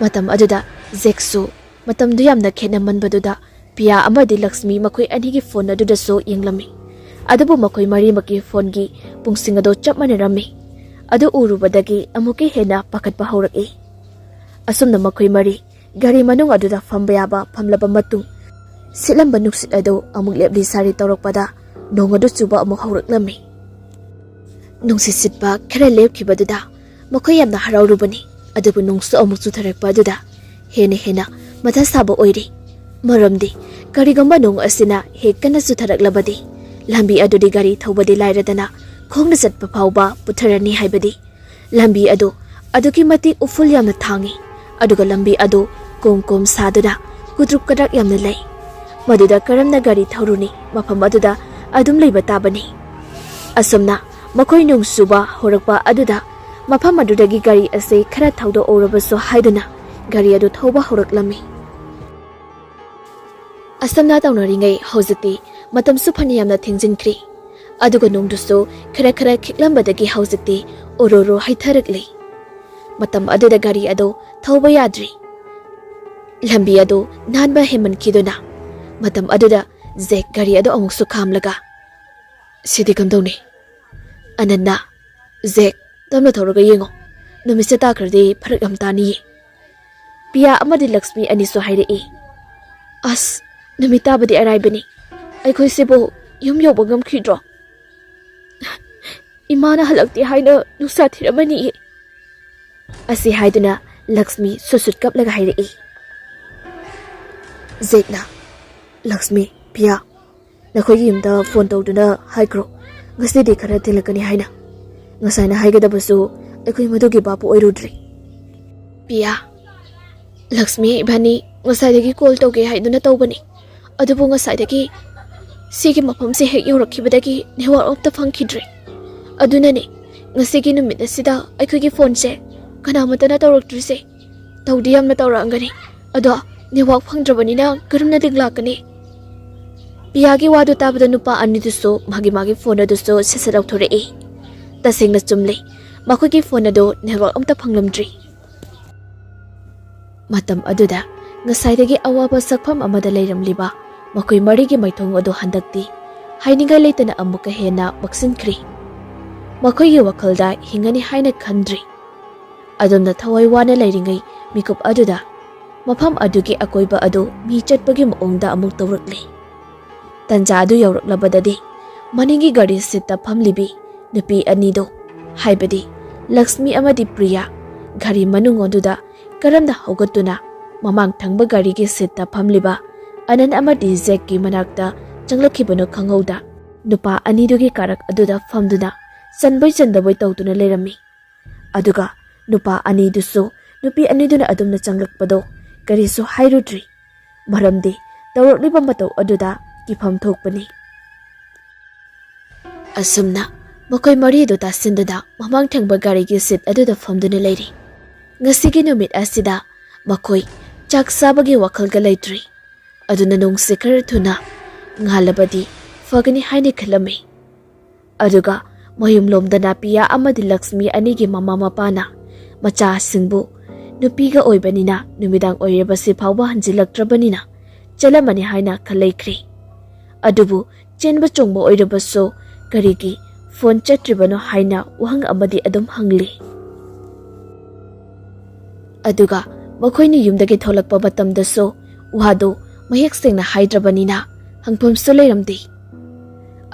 ꯃꯇꯝ ꯑꯗꯨꯗ ꯖꯦꯛꯁꯨ ꯃꯇꯝꯗꯨ ꯌꯥꯝꯅ ꯈꯦꯠꯅꯃꯟꯕꯗꯨꯗ ꯄꯤꯌꯥ ꯑꯃꯗꯤ ꯂꯛꯁꯃꯤ ꯃꯈꯣꯏ ꯑꯅꯤꯒꯤ ꯐꯣꯟ ꯑꯗꯨꯗꯁꯨ ꯌꯦꯡꯂꯝꯃꯤ꯫ ꯑꯗꯨꯕꯨ ꯃꯈꯣꯏ ꯃꯔꯤꯃꯛꯀꯤ ꯐꯣꯟꯒꯤ ꯄꯨꯡꯁꯤꯡ ꯑꯗꯨ ꯆꯞ ꯃꯥꯟꯅꯔꯝꯃꯤ꯫ ꯑꯗꯨ ꯎꯔꯨꯕꯗꯒꯤ ꯑꯃꯨꯛꯀ ꯍꯦꯟꯅ ꯄꯥꯈꯠꯄ ꯍꯧꯔꯛꯏ꯫ ꯑꯁꯨꯝꯅ ꯃꯈꯣꯏ ꯃꯔꯤ ꯒꯥꯔꯤ ꯃꯅꯨꯡ ꯑꯗꯨꯗ ꯐꯝꯕ ꯌꯥꯕ ꯐꯝꯂꯕ ꯃꯇꯨꯡ, ꯁꯤꯠꯂꯝꯕ ꯅꯨꯡꯁꯤꯠ ꯑꯗꯨ ꯑꯃꯨꯛ ꯂꯦꯞꯂꯤ ꯁꯥꯔꯤ ꯇꯧꯔꯛꯄꯗ ꯅꯣꯡ ꯑꯗꯨ ꯆꯨꯕ ꯑꯃꯨꯛ ꯍꯧꯔꯛꯂꯝꯃꯤ꯫ ꯅꯨꯡꯁꯤꯠ ꯁꯤꯠꯄ ꯈꯔ ꯂꯦꯞꯈꯤꯕꯗꯨꯗ ꯃꯈꯣꯏ ꯌꯥꯝꯅ ꯍꯔꯥꯎꯔꯨꯕꯅꯤ꯫ ꯑꯗꯨꯕꯨ ꯅꯣꯡꯁꯨ ꯑꯃꯨꯛ ꯆꯨꯊꯔꯛꯄ ꯑꯗꯨꯗ ꯍꯦꯟꯅ ꯍꯦꯟꯅ ꯃꯊꯥ ꯁꯥꯕ ꯑꯣꯏꯔꯤ꯫ ꯃꯔꯝꯗꯤ ꯀꯔꯤꯒꯨꯝꯕ ꯅꯣꯡ ꯑꯁꯤꯅ ꯍꯦꯛ ꯀꯟꯅ ꯆꯨꯊꯔꯛꯂꯕꯗꯤ ꯂꯝꯕꯤ ꯑꯗꯨꯗꯤ ꯒꯥꯔꯤ ꯊꯧꯕꯗꯤ ꯂꯥꯏꯔꯗꯅ ꯈꯣꯡꯅ ꯆꯠꯄ ꯐꯥꯎꯕ ꯄꯨꯊꯔꯅꯤ ꯍꯥꯏꯕꯗꯤ꯫ ꯂꯝꯕꯤ ꯑꯗꯨ ꯑꯗꯨꯛꯀꯤ ꯃꯇꯤꯛ ꯎꯐꯨꯜ ꯌꯥꯝꯅ ꯊꯥꯡꯉꯤ꯫ ꯑꯗꯨꯒ ꯂꯝꯕꯤ ꯑꯗꯨ ꯀꯣꯝ ꯀꯣꯝ ꯁꯥꯗꯨꯅ ꯀꯨꯗ꯭ꯔꯨꯛ ꯀꯗ꯭ꯔꯛ ꯌꯥꯝꯅ ꯂꯩ꯫ ꯃꯗꯨꯗ ꯀꯔꯝꯅ ꯒꯥꯔꯤ ꯊꯧꯔꯨꯅꯤ? ꯃꯐꯝ ꯑꯗꯨꯗ ꯑꯗꯨꯝ ꯂꯩꯕ ꯇꯥꯕꯅꯤ꯫ ꯑꯁꯨꯝꯅ ꯃꯈꯣꯏ ꯅꯣꯡ ꯆꯨꯕ ꯍꯧꯔꯛꯄ ꯑꯗꯨꯗ ꯃꯐꯝ ꯑꯗꯨꯗꯒꯤ ꯒꯥꯔꯤ ꯑꯁꯤ ꯈꯔ ꯊꯧꯗꯣꯛꯍꯧꯔꯕꯁꯨ ꯍꯥꯏꯗꯨꯅ ꯒꯥꯔꯤ ꯑꯗꯨ ꯊꯧꯕ ꯍꯧꯔꯛꯂꯝꯃꯤ꯫ ꯑꯁꯨꯝꯅ ꯇꯧꯅꯔꯤꯉꯩ ꯍꯧꯖꯤꯛꯇꯤ ꯃꯇꯝꯁꯨ ꯐꯅꯌꯥꯝꯅ ꯊꯦꯡꯖꯤꯟꯈ꯭ꯔꯦ꯫ ꯑꯗꯨꯒ ꯅꯣꯡꯗꯨꯁꯨ ꯈꯔ ꯈꯔ ꯈꯤꯛꯂꯝꯕꯗꯒꯤ ꯍꯧꯖꯤꯛꯇꯤ ꯎꯔꯨꯔꯨ ꯍꯩꯊꯔꯛꯂꯤ꯫ ꯃꯇꯝ ꯑꯗꯨꯗ ꯒꯥꯔꯤ ꯑꯗꯨ ꯊꯧꯕ ꯌꯥꯗ꯭ꯔꯤ꯫ ꯂꯝꯕꯤ ꯑꯗꯨ ꯅꯥꯟꯕ ꯍꯦꯟꯃꯟꯈꯤꯗꯨꯅ ꯃꯇꯝ ꯑꯗꯨꯗ ꯖꯦꯛ ꯒꯥꯔꯤ ꯑꯗꯨ ꯑꯃꯨꯛꯁꯨ ꯈꯥꯝꯂꯒ, "ꯁꯤꯗꯤ ꯀꯝꯗꯧꯅꯤ? ꯑꯅꯟꯅ, ꯖꯦꯛ, ꯇꯞꯅ ꯊꯧꯔꯒ ꯌꯦꯡꯉꯣ꯫ ꯅꯨꯃꯤꯠꯁꯦ ꯇꯥꯈ꯭ꯔꯗꯤ ꯐꯔꯛ ꯌꯥꯝ ꯇꯥꯅꯤꯌꯦ꯫" ꯄꯤꯌꯥ ꯑꯃꯗꯤ ꯂꯛꯁꯃꯤ ꯑꯅꯤꯁꯨ ꯍꯥꯏꯔꯛꯏ꯫ "ꯑꯁ, ꯅꯨꯃꯤꯠ ꯇꯥꯕꯗꯤ ꯑꯔꯥꯏꯕꯅꯤ꯫ ꯑꯩꯈꯣꯏꯁꯤꯕꯨ ꯌꯨꯝ ꯌꯧꯕ ꯉꯝꯈꯤꯗ꯭ꯔꯣ? ꯏꯃꯥꯅ ꯍꯜꯂꯛꯇꯦ ꯍꯥꯏꯅ ꯅꯨꯡꯁꯥ ꯊꯤꯔꯝꯃꯅꯤꯌꯦ꯫" ꯑꯁꯤ ꯍꯥꯏꯗꯨꯅ ꯂꯛꯁꯃꯤ ꯁꯨꯠ ꯁꯨꯠ ꯀꯞꯂꯒ ꯍꯥꯏꯔꯛꯏ꯫ ꯖꯦꯛꯅ, "ꯂꯛꯁꯃꯤ, ꯄꯤꯌꯥ, ꯅꯈꯣꯏꯒꯤ ꯌꯨꯝꯗ ꯐꯣꯟ ꯇꯧꯗꯨꯅ ꯍꯥꯏꯈ꯭ꯔꯣ, ꯉꯁꯤꯗꯤ ꯈꯔ ꯊꯦꯡꯂꯛꯀꯅꯤ ꯍꯥꯏꯅ꯫ ꯉꯁꯥꯏꯅ ꯍꯥꯏꯒꯗꯕꯁꯨ ꯑꯩꯈꯣꯏ ꯃꯗꯨꯒꯤ ꯚꯥꯞꯄꯨ ꯑꯣꯏꯔꯨꯗ꯭ꯔꯦ꯫" "ꯄꯤꯌꯥ, ꯂꯛꯁꯃꯤ ꯏꯕꯥꯅꯤ ꯉꯁꯥꯏꯗꯒꯤ ꯀꯣꯜ ꯇꯧꯒꯦ ꯍꯥꯏꯗꯨꯅ ꯇꯧꯕꯅꯤ, ꯑꯗꯨꯕꯨ ꯉꯁꯥꯏꯗꯒꯤ ꯁꯤꯒꯤ ꯃꯐꯝꯁꯦ ꯍꯦꯛ ꯌꯧꯔꯛꯈꯤꯕꯗꯒꯤ ꯅꯦꯠꯋꯥꯛ ꯑꯝꯇ ꯐꯪꯈꯤꯗ꯭ꯔꯦ꯫ ꯑꯗꯨꯅꯅꯦ ꯉꯁꯤꯒꯤ ꯅꯨꯃꯤꯠ ꯑꯁꯤꯗ ꯑꯩꯈꯣꯏꯒꯤ ꯐꯣꯟꯁꯦ ꯀꯅꯥꯃꯠꯇꯅ ꯇꯧꯔꯛꯇ꯭ꯔꯤꯁꯦ꯫ ꯇꯧꯗꯤ ꯌꯥꯝꯅ ꯇꯧꯔꯛꯑꯝꯒꯅꯤ, ꯑꯗꯣ ꯅꯦꯠꯋꯥꯛ ꯐꯪꯗ꯭ꯔꯕꯅꯤꯅ ꯀꯔꯝꯅ ꯂꯤꯛ ꯂꯥꯛꯀꯅꯤ?" ꯄꯤꯌꯥꯒꯤ ꯋꯥꯗꯨ ꯇꯥꯕꯗ ꯅꯨꯄꯥ ꯑꯅꯤꯗꯨꯁꯨ ꯃꯥꯒꯤ ꯃꯥꯒꯤ ꯐꯣꯟ ꯑꯗꯨꯁꯨ ꯁꯠ ꯁꯠ ꯂꯧꯊꯣꯔꯛꯏ꯫ ꯇꯁꯦꯡꯅ ꯆꯨꯝꯂꯦ, ꯃꯈꯣꯏꯒꯤ ꯐꯣꯟ ꯑꯗꯨ ꯅꯦꯠꯋꯥꯛ ꯑꯝꯇ ꯐꯪꯂꯝꯗ꯭ꯔꯤ꯫ ꯃꯇꯝ ꯑꯗꯨꯗ ꯉꯁꯥꯏꯗꯒꯤ ꯑꯋꯥꯕ ꯁꯛꯐꯝ ꯑꯃꯗ ꯂꯩꯔꯝꯂꯤꯕ ꯃꯈꯣꯏ ꯃꯔꯤꯒꯤ ꯃꯥꯏꯊꯣꯡ ꯑꯗꯨ ꯍꯟꯗꯛꯇꯤ ꯍꯥꯏꯅꯤꯡꯉꯥꯏ ꯂꯩꯇꯅ ꯑꯃꯨꯛꯀ ꯍꯦꯟꯅ ꯃꯛꯁꯤꯟꯈ꯭ꯔꯦ꯫ ꯃꯈꯣꯏꯒꯤ ꯋꯥꯈꯜꯗ ꯍꯤꯡꯒꯅꯤ ꯍꯥꯏꯅ ꯈꯟꯗ꯭ꯔꯤ꯫ ꯑꯗꯣꯝꯗ ꯊꯋꯥꯏ ꯋꯥꯅ ꯂꯩꯔꯤꯉꯩ ꯃꯤꯀꯨꯞ ꯑꯗꯨꯗ ꯃꯐꯝ ꯑꯗꯨꯒꯤ ꯑꯀꯣꯏꯕ ꯑꯗꯨ ꯃꯤ ꯆꯠꯄꯒꯤ ꯃꯑꯣꯡꯗ ꯑꯃꯨꯛ ꯇꯧꯔꯛꯂꯦ꯫ ꯇꯟꯖꯥ ꯑꯗꯨ ꯌꯧꯔꯛꯂꯕꯗꯗꯤ ꯃꯅꯤꯡꯒꯤ ꯒꯥꯔꯤ ꯁꯤꯠꯇ ꯐꯝꯂꯤꯕꯤ ꯅꯨꯄꯤ ꯑꯅꯤꯗꯨ, ꯍꯥꯏꯕꯗꯤ ꯂꯛꯁꯃꯤ ꯑꯃꯗꯤ ꯄ꯭ꯔꯤꯌꯥ, ꯘꯔꯤ ꯃꯅꯨꯡ ꯑꯗꯨꯗ ꯀꯔꯝꯅ ꯍꯧꯒꯠꯇꯨꯅ ꯃꯃꯥꯡ ꯊꯪꯕ ꯒꯥꯔꯤꯒꯤ ꯁꯤꯠꯇ ꯐꯝꯂꯤꯕ ꯑꯅꯟ ꯑꯃꯗꯤ ꯖꯦꯛꯀꯤ ꯃꯅꯥꯛꯇ ꯆꯪꯂꯛꯈꯤꯕꯅꯣ ꯈꯪꯍꯧꯗ, ꯅꯨꯄꯥ ꯑꯅꯤꯗꯨꯒꯤ ꯀꯥꯔꯛ ꯑꯗꯨꯗ ꯐꯝꯗꯨꯅ ꯆꯟꯕꯣꯏ ꯆꯟꯗꯕꯣꯏ ꯇꯧꯗꯨꯅ ꯂꯩꯔꯝꯃꯤ꯫ ꯑꯗꯨꯒ ꯅꯨꯄꯥ ꯑꯅꯤꯗꯨꯁꯨ ꯅꯨꯄꯤ ꯑꯅꯤꯗꯨꯅ ꯑꯗꯨꯝꯅ ꯆꯪꯂꯛꯄꯗꯣ ꯀꯔꯤꯁꯨ ꯍꯥꯏꯔꯨꯗ꯭ꯔꯤ꯫ ꯃꯔꯝꯗꯤ ꯇꯧꯔꯛꯂꯤꯕ ꯃꯇꯧ ꯑꯗꯨꯗ ꯀꯤꯐꯝ ꯊꯣꯛꯄꯅꯤ꯫ ꯑꯁꯨꯝꯅ ꯃꯈꯣꯏ ꯃꯔꯤꯗꯨ ꯇꯥꯁꯤꯟꯗꯨꯅ ꯃꯃꯥꯡ ꯊꯪꯕ ꯒꯥꯔꯤꯒꯤ ꯁꯤꯠ ꯑꯗꯨꯗ ꯐꯝꯗꯨꯅ ꯂꯩꯔꯤ꯫ ꯉꯁꯤꯒꯤ ꯅꯨꯃꯤꯠ ꯑꯁꯤꯗ ꯃꯈꯣꯏ ꯆꯥꯛ ꯆꯥꯕꯒꯤ ꯋꯥꯈꯜꯒ ꯂꯩꯇ꯭ꯔꯤ꯫ ꯑꯗꯨꯅ ꯅꯣꯡꯁꯦ ꯈꯔ ꯊꯨꯅ ꯉꯥꯜꯂꯕꯗꯤ ꯐꯒꯅꯤ ꯍꯥꯏꯅ ꯈꯜꯂꯝꯃꯤ꯫ ꯑꯗꯨꯒ ꯃꯌꯨꯝꯂꯣꯝꯗ ꯅꯥꯄꯤꯌꯥ ꯑꯃꯗꯤ ꯂꯛꯁꯃꯤ ꯑꯅꯤꯒꯤ ꯃꯃꯥ ꯃꯄꯥꯅ ꯃꯆꯥꯁꯤꯡꯕꯨ ꯅꯨꯄꯤꯒ ꯑꯣꯏꯕꯅꯤꯅ ꯅꯨꯃꯤꯗꯥꯡ ꯑꯣꯏꯔꯕꯁꯤ ꯐꯥꯎꯕ ꯍꯟꯖꯤꯜꯂꯛꯇ꯭ꯔꯕꯅꯤꯅ ꯆꯠꯂꯝꯃꯅꯤ ꯍꯥꯏꯅ ꯈꯜꯂꯩꯈ꯭ꯔꯦ꯫ ꯑꯗꯨꯕꯨ ꯆꯦꯟꯕ ꯆꯣꯡꯕ ꯑꯣꯏꯔꯕꯁꯨ ꯀꯔꯤꯒꯤ ꯐꯣꯟ ꯆꯠꯇ꯭ꯔꯤꯕꯅꯣ ꯍꯥꯏꯅ ꯋꯥꯍꯪ ꯑꯃꯗꯤ ꯑꯗꯨꯝ ꯍꯪꯂꯤ꯫ ꯑꯗꯨꯒ ꯃꯈꯣꯏꯅ ꯌꯨꯝꯗꯒꯤ ꯊꯣꯛꯂꯛꯄ ꯃꯇꯝꯗꯁꯨ ꯋꯥꯗꯨ ꯃꯌꯦꯛ ꯁꯦꯡꯅ ꯍꯥꯏꯗ꯭ꯔꯕꯅꯤꯅ ꯍꯪꯐꯝꯁꯨ ꯂꯩꯔꯝꯗꯦ꯫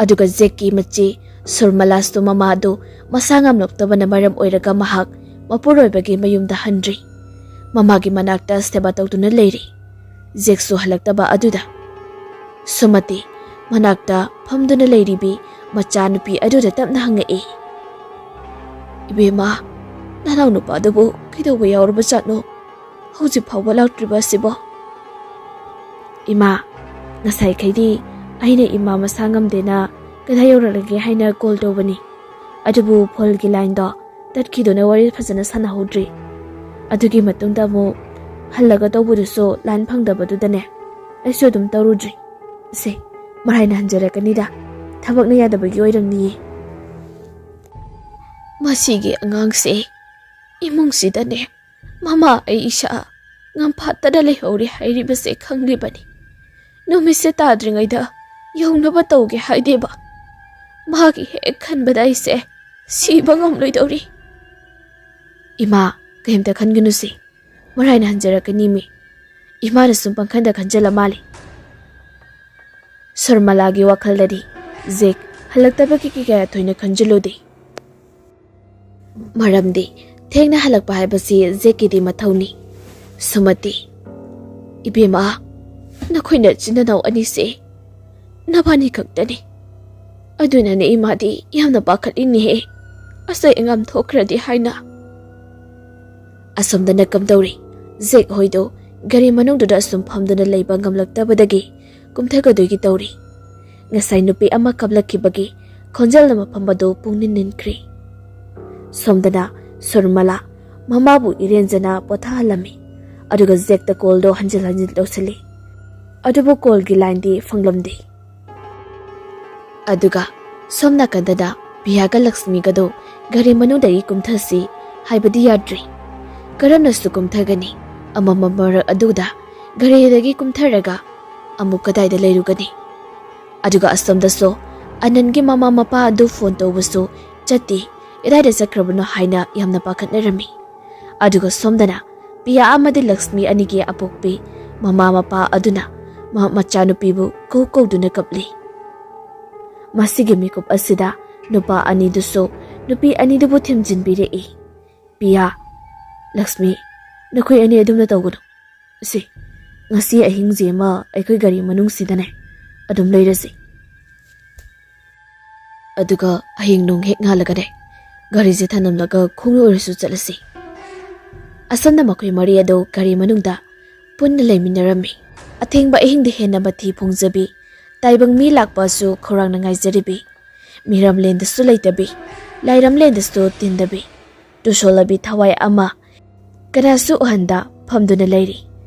ꯑꯗꯨꯒ ꯖꯦꯛꯀꯤ ꯃꯆꯦ ꯁꯨꯔꯃꯂꯥꯁꯇꯨ ꯃꯃꯥꯗꯨ ꯃꯁꯥ ꯉꯝꯂꯛꯇꯕꯅ ꯃꯔꯝ ꯑꯣꯏꯔꯒ ꯃꯍꯥꯛ ꯃꯄꯨꯔꯣꯏꯕꯒꯤ ꯃꯌꯨꯝꯗ ꯍꯟꯗ꯭ꯔꯤ꯫ ꯃꯃꯥꯒꯤ ꯃꯅꯥꯛꯇ ꯁꯦꯕꯥ ꯇꯧꯗꯨꯅ ꯂꯩꯔꯤ꯫ ꯖꯦꯛꯁꯨ ꯍꯜꯂꯛꯇꯕ ꯑꯗꯨꯗ ꯁꯨꯃꯇꯤ ꯃꯅꯥꯛꯇ ꯐꯝꯗꯨꯅ ꯂꯩꯔꯤꯕꯤ ꯃꯆꯥꯅꯨꯄꯤ ꯑꯗꯨꯗ ꯇꯞꯅ ꯍꯪꯉꯛꯏ, "ꯏꯕꯦꯝꯃ, ꯅꯅꯥꯎ ꯅꯨꯄꯥꯗꯨꯕꯨ ꯀꯩꯗꯧꯕ ꯌꯥꯎꯔꯕꯖꯥꯠꯅꯣ? ꯍꯧꯖꯤꯛ ꯐꯥꯎꯕ ꯂꯥꯛꯇ꯭ꯔꯤꯕ ꯑꯁꯤꯕꯣ?" "ꯏꯃꯥ, ꯉꯁꯥꯏꯈꯩꯗꯤ ꯑꯩꯅ ꯏꯃꯥ ꯃꯁꯥ ꯉꯝꯗꯦꯅ ꯀꯗꯥꯏ ꯌꯧꯔꯛꯂꯒꯦ ꯍꯥꯏꯅ ꯀꯣꯜ ꯇꯧꯕꯅꯤ꯫ ꯑꯗꯨꯕꯨ ꯐꯣꯟꯒꯤ ꯂꯥꯏꯟꯗꯣ ꯇꯠꯈꯤꯗꯨꯅ ꯋꯥꯔꯤ ꯐꯖꯅ ꯁꯥꯟꯅꯍꯧꯗ꯭ꯔꯤ꯫ ꯑꯗꯨꯒꯤ ꯃꯇꯨꯡꯗ ꯑꯃꯨꯛ ꯍꯜꯂꯒ ꯇꯧꯕꯗꯨꯁꯨ ꯂꯥꯏꯟ ꯐꯪꯗꯕꯗꯨꯗꯅꯦ, ꯑꯩꯁꯨ ꯑꯗꯨꯝ ꯇꯧꯔꯨꯗ꯭ꯔꯤ꯫ ꯁꯦ, ꯃꯔꯥꯏꯅ ꯍꯟꯖꯔꯛꯀꯅꯤꯗ, ꯊꯕꯛꯅ ꯌꯥꯗꯕꯒꯤ ꯑꯣꯏꯔꯝꯅꯤꯌꯦ꯫ ꯃꯁꯤꯒꯤ ꯑꯉꯥꯡꯁꯦ ꯏꯃꯨꯡꯁꯤꯗꯅꯦ ꯃꯃꯥ ꯑꯩ ꯏꯁꯥ ꯉꯝꯐꯥꯠꯇꯅ ꯂꯩꯍꯧꯔꯦ ꯍꯥꯏꯔꯤꯕꯁꯦ ꯈꯪꯂꯤꯕꯅꯤ꯫ ꯅꯨꯃꯤꯠꯁꯦ ꯇꯥꯗ꯭ꯔꯤꯉꯩꯗ ꯌꯧꯅꯕ ꯇꯧꯒꯦ ꯍꯥꯏꯗꯦꯕ꯫ ꯃꯍꯥꯛꯀꯤ ꯍꯦꯛ ꯈꯟꯕꯗ ꯑꯩꯁꯦ ꯁꯤꯕ ꯉꯝꯂꯣꯏꯗꯧꯔꯤ꯫" "ꯏꯃꯥ, ꯀꯩꯝꯇ ꯈꯟꯒꯅꯨꯁꯦ, ꯃꯔꯥꯏꯅ ꯍꯟꯖꯔꯛꯀꯅꯤꯃꯤ꯫" ꯏꯃꯥꯅ ꯁꯨꯝ ꯄꯪꯈꯟꯗ ꯈꯟꯖꯜꯂ ꯃꯥꯜꯂꯤ꯫ ꯁꯔꯃꯂꯥꯒꯤ ꯋꯥꯈꯜꯗꯗꯤ ꯖꯦꯛ ꯍꯜꯂꯛꯇꯕꯒꯤ ꯀꯌꯥ ꯊꯣꯏꯅ ꯈꯟꯖꯤꯜꯂꯨꯗꯦ꯫ ꯃꯔꯝꯗꯤ ꯊꯦꯡꯅ ꯍꯜꯂꯛꯄ ꯍꯥꯏꯕꯁꯤ ꯖꯦꯛꯀꯤꯗꯤ ꯃꯊꯧꯅꯤ꯫ ꯁꯨꯃꯇꯤ, ꯏꯕꯦꯝꯃ, ꯅꯈꯣꯏ ꯅꯆꯤꯟ ꯅꯅꯥꯎ ꯑꯅꯤꯁꯦ ꯅꯕꯥꯅꯤ ꯈꯛꯇꯅꯤ꯫ ꯑꯗꯨꯅꯅꯦ ꯏꯃꯥꯗꯤ ꯌꯥꯝꯅ ꯄꯥꯈꯠꯂꯤꯅꯦꯍꯦ, ꯑꯁꯣꯏ ꯑꯉꯥꯝ ꯊꯣꯛꯈ꯭ꯔꯗꯤ ꯍꯥꯏꯅ꯫ ꯑꯁꯣꯝꯗꯅ ꯀꯝꯗꯧꯔꯤ? ꯖꯦꯛ ꯍꯣꯏꯗꯣ ꯒꯥꯔꯤ ꯃꯅꯨꯡꯗꯨꯗ ꯑꯁꯨꯝ ꯐꯝꯗꯨꯅ ꯂꯩꯕ ꯉꯝꯂꯛꯇꯕꯗꯒꯤ ꯀꯨꯝꯊꯒꯗꯣꯏꯒꯤ ꯇꯧꯔꯤ꯫ ꯉꯁꯥꯏ ꯅꯨꯄꯤ ꯑꯃ ꯀꯞꯂꯛꯈꯤꯕꯒꯤ ꯈꯣꯟꯖꯦꯜꯅ ꯃꯐꯝ ꯑꯗꯨ ꯄꯨꯡꯅꯤꯟ ꯅꯤꯟꯈ꯭ꯔꯦ꯫ ꯁꯣꯝꯗꯅ ꯁꯨꯔꯃꯂꯥ ꯃꯃꯥꯕꯨ ꯏꯔꯦꯟꯖꯅ ꯄꯣꯊꯥꯍꯜꯂꯝꯃꯤ, ꯑꯗꯨꯒ ꯖꯦꯛꯇ ꯀꯣꯜꯗꯣ ꯍꯟꯖꯤꯜ ꯍꯟꯖꯤꯜ ꯇꯧꯁꯤꯜꯂꯤ꯫ ꯑꯗꯨꯕꯨ ꯀꯣꯜꯒꯤ ꯂꯥꯏꯟꯗꯤ ꯐꯪꯂꯝꯗꯦ꯫ ꯑꯗꯨꯒ ꯁꯣꯝ ꯅꯥꯀꯟꯗꯅ ꯄꯤꯌꯥꯒ ꯂꯛꯁꯃꯤꯒꯗꯣ ꯒꯥꯔꯤ ꯃꯅꯨꯡꯗꯒꯤ ꯀꯨꯝꯊꯁꯤ ꯍꯥꯏꯕꯗꯤ ꯌꯥꯗ꯭ꯔꯤ꯫ ꯀꯔꯝꯅꯁꯨ ꯀꯨꯝꯊꯒꯅꯤ? ꯑꯃꯝꯕ ꯃꯔꯛ ꯑꯗꯨꯗ ꯒꯥꯔꯤꯗꯒꯤ ꯀꯨꯝꯊꯔꯒ ꯑꯃꯨꯛ ꯀꯗꯥꯏꯗ ꯂꯩꯔꯨꯒꯅꯤ? ꯑꯗꯨꯒ ꯑꯁꯣꯝꯗꯁꯨ ꯑꯅꯟꯒꯤ ꯃꯃꯥ ꯃꯄꯥ ꯑꯗꯨ ꯐꯣꯟ ꯇꯧꯕꯁꯨ ꯆꯠꯇꯦ, ꯀꯗꯥꯏꯗ ꯆꯠꯈ꯭ꯔꯕꯅꯣ ꯍꯥꯏꯅ ꯌꯥꯝꯅ ꯄꯥꯈꯠꯅꯔꯝꯃꯤ꯫ ꯑꯗꯨꯒ ꯁꯣꯝꯗꯅ ꯄꯤꯌꯥ ꯑꯃꯗꯤ ꯂꯛꯁꯃꯤ ꯑꯅꯤꯒꯤ ꯑꯄꯣꯛꯄꯤ ꯃꯃꯥ ꯃꯄꯥ ꯑꯗꯨꯅ ꯃ-, ꯃꯆꯥꯅꯨꯄꯤꯕꯨ ꯀꯧ ꯀꯧꯗꯨꯅ ꯀꯞꯂꯤ꯫ ꯃꯁꯤꯒꯤ ꯃꯤꯀꯨꯞ ꯑꯁꯤꯗ ꯅꯨꯄꯥ ꯑꯅꯤꯗꯨꯁꯨ ꯅꯨꯄꯤ ꯑꯅꯤꯗꯨꯕꯨ ꯊꯦꯝꯖꯤꯟꯕꯤꯔꯛꯏ꯫ "ꯄꯤꯌꯥ, ꯂꯛꯁꯃꯤ, ꯅꯈꯣꯏ ꯑꯅꯤ ꯑꯗꯨꯝꯅ ꯇꯧꯒꯅꯨ꯫ ꯁꯤ, ꯉꯁꯤ ꯑꯍꯤꯡꯁꯤ ꯑꯃ ꯑꯩꯈꯣꯏ ꯒꯥꯔꯤ ꯃꯅꯨꯡꯁꯤꯗꯅꯦ ꯑꯗꯨꯝ ꯂꯩꯔꯁꯤ꯫ ꯑꯗꯨꯒ ꯍꯌꯦꯡ ꯅꯣꯡ ꯍꯦꯛ ꯉꯥꯜꯂꯒꯅꯦ, ꯒꯥꯔꯤꯁꯦ ꯊꯅꯝꯂꯒ ꯈꯣꯡꯅ ꯑꯣꯏꯔꯁꯨ ꯆꯠꯂꯁꯤ꯫" ꯑꯁꯣꯝꯅ ꯃꯈꯣꯏ ꯃꯔꯤ ꯑꯗꯨ ꯒꯥꯔꯤ ꯃꯅꯨꯡꯗ ꯄꯨꯟꯅ ꯂꯩꯃꯤꯟꯅꯔꯝꯃꯤ꯫ ꯑꯊꯦꯡꯕ ꯑꯍꯤꯡꯗ ꯍꯦꯟꯅ ꯃꯊꯤ ꯐꯣꯡꯖꯕꯤ, ꯇꯥꯏꯕꯪ ꯃꯤ ꯂꯥꯛꯄꯁꯨ ꯈꯧꯔꯥꯡꯅ ꯉꯥꯏꯖꯔꯤꯕꯤ, ꯃꯤꯔꯝꯂꯦꯟꯗꯁꯨ ꯂꯩꯇꯕꯤ, ꯂꯥꯏꯔꯝꯂꯦꯟꯗꯁꯨ ꯇꯤꯟꯗꯕꯤ, ꯇꯨꯁꯣꯜꯂꯕꯤ ꯊꯋꯥꯏ ꯑꯃ ꯀꯅꯥꯁꯨ ꯎꯍꯟꯗ ꯐꯝꯗꯨꯅ ꯂꯩꯔꯤ꯫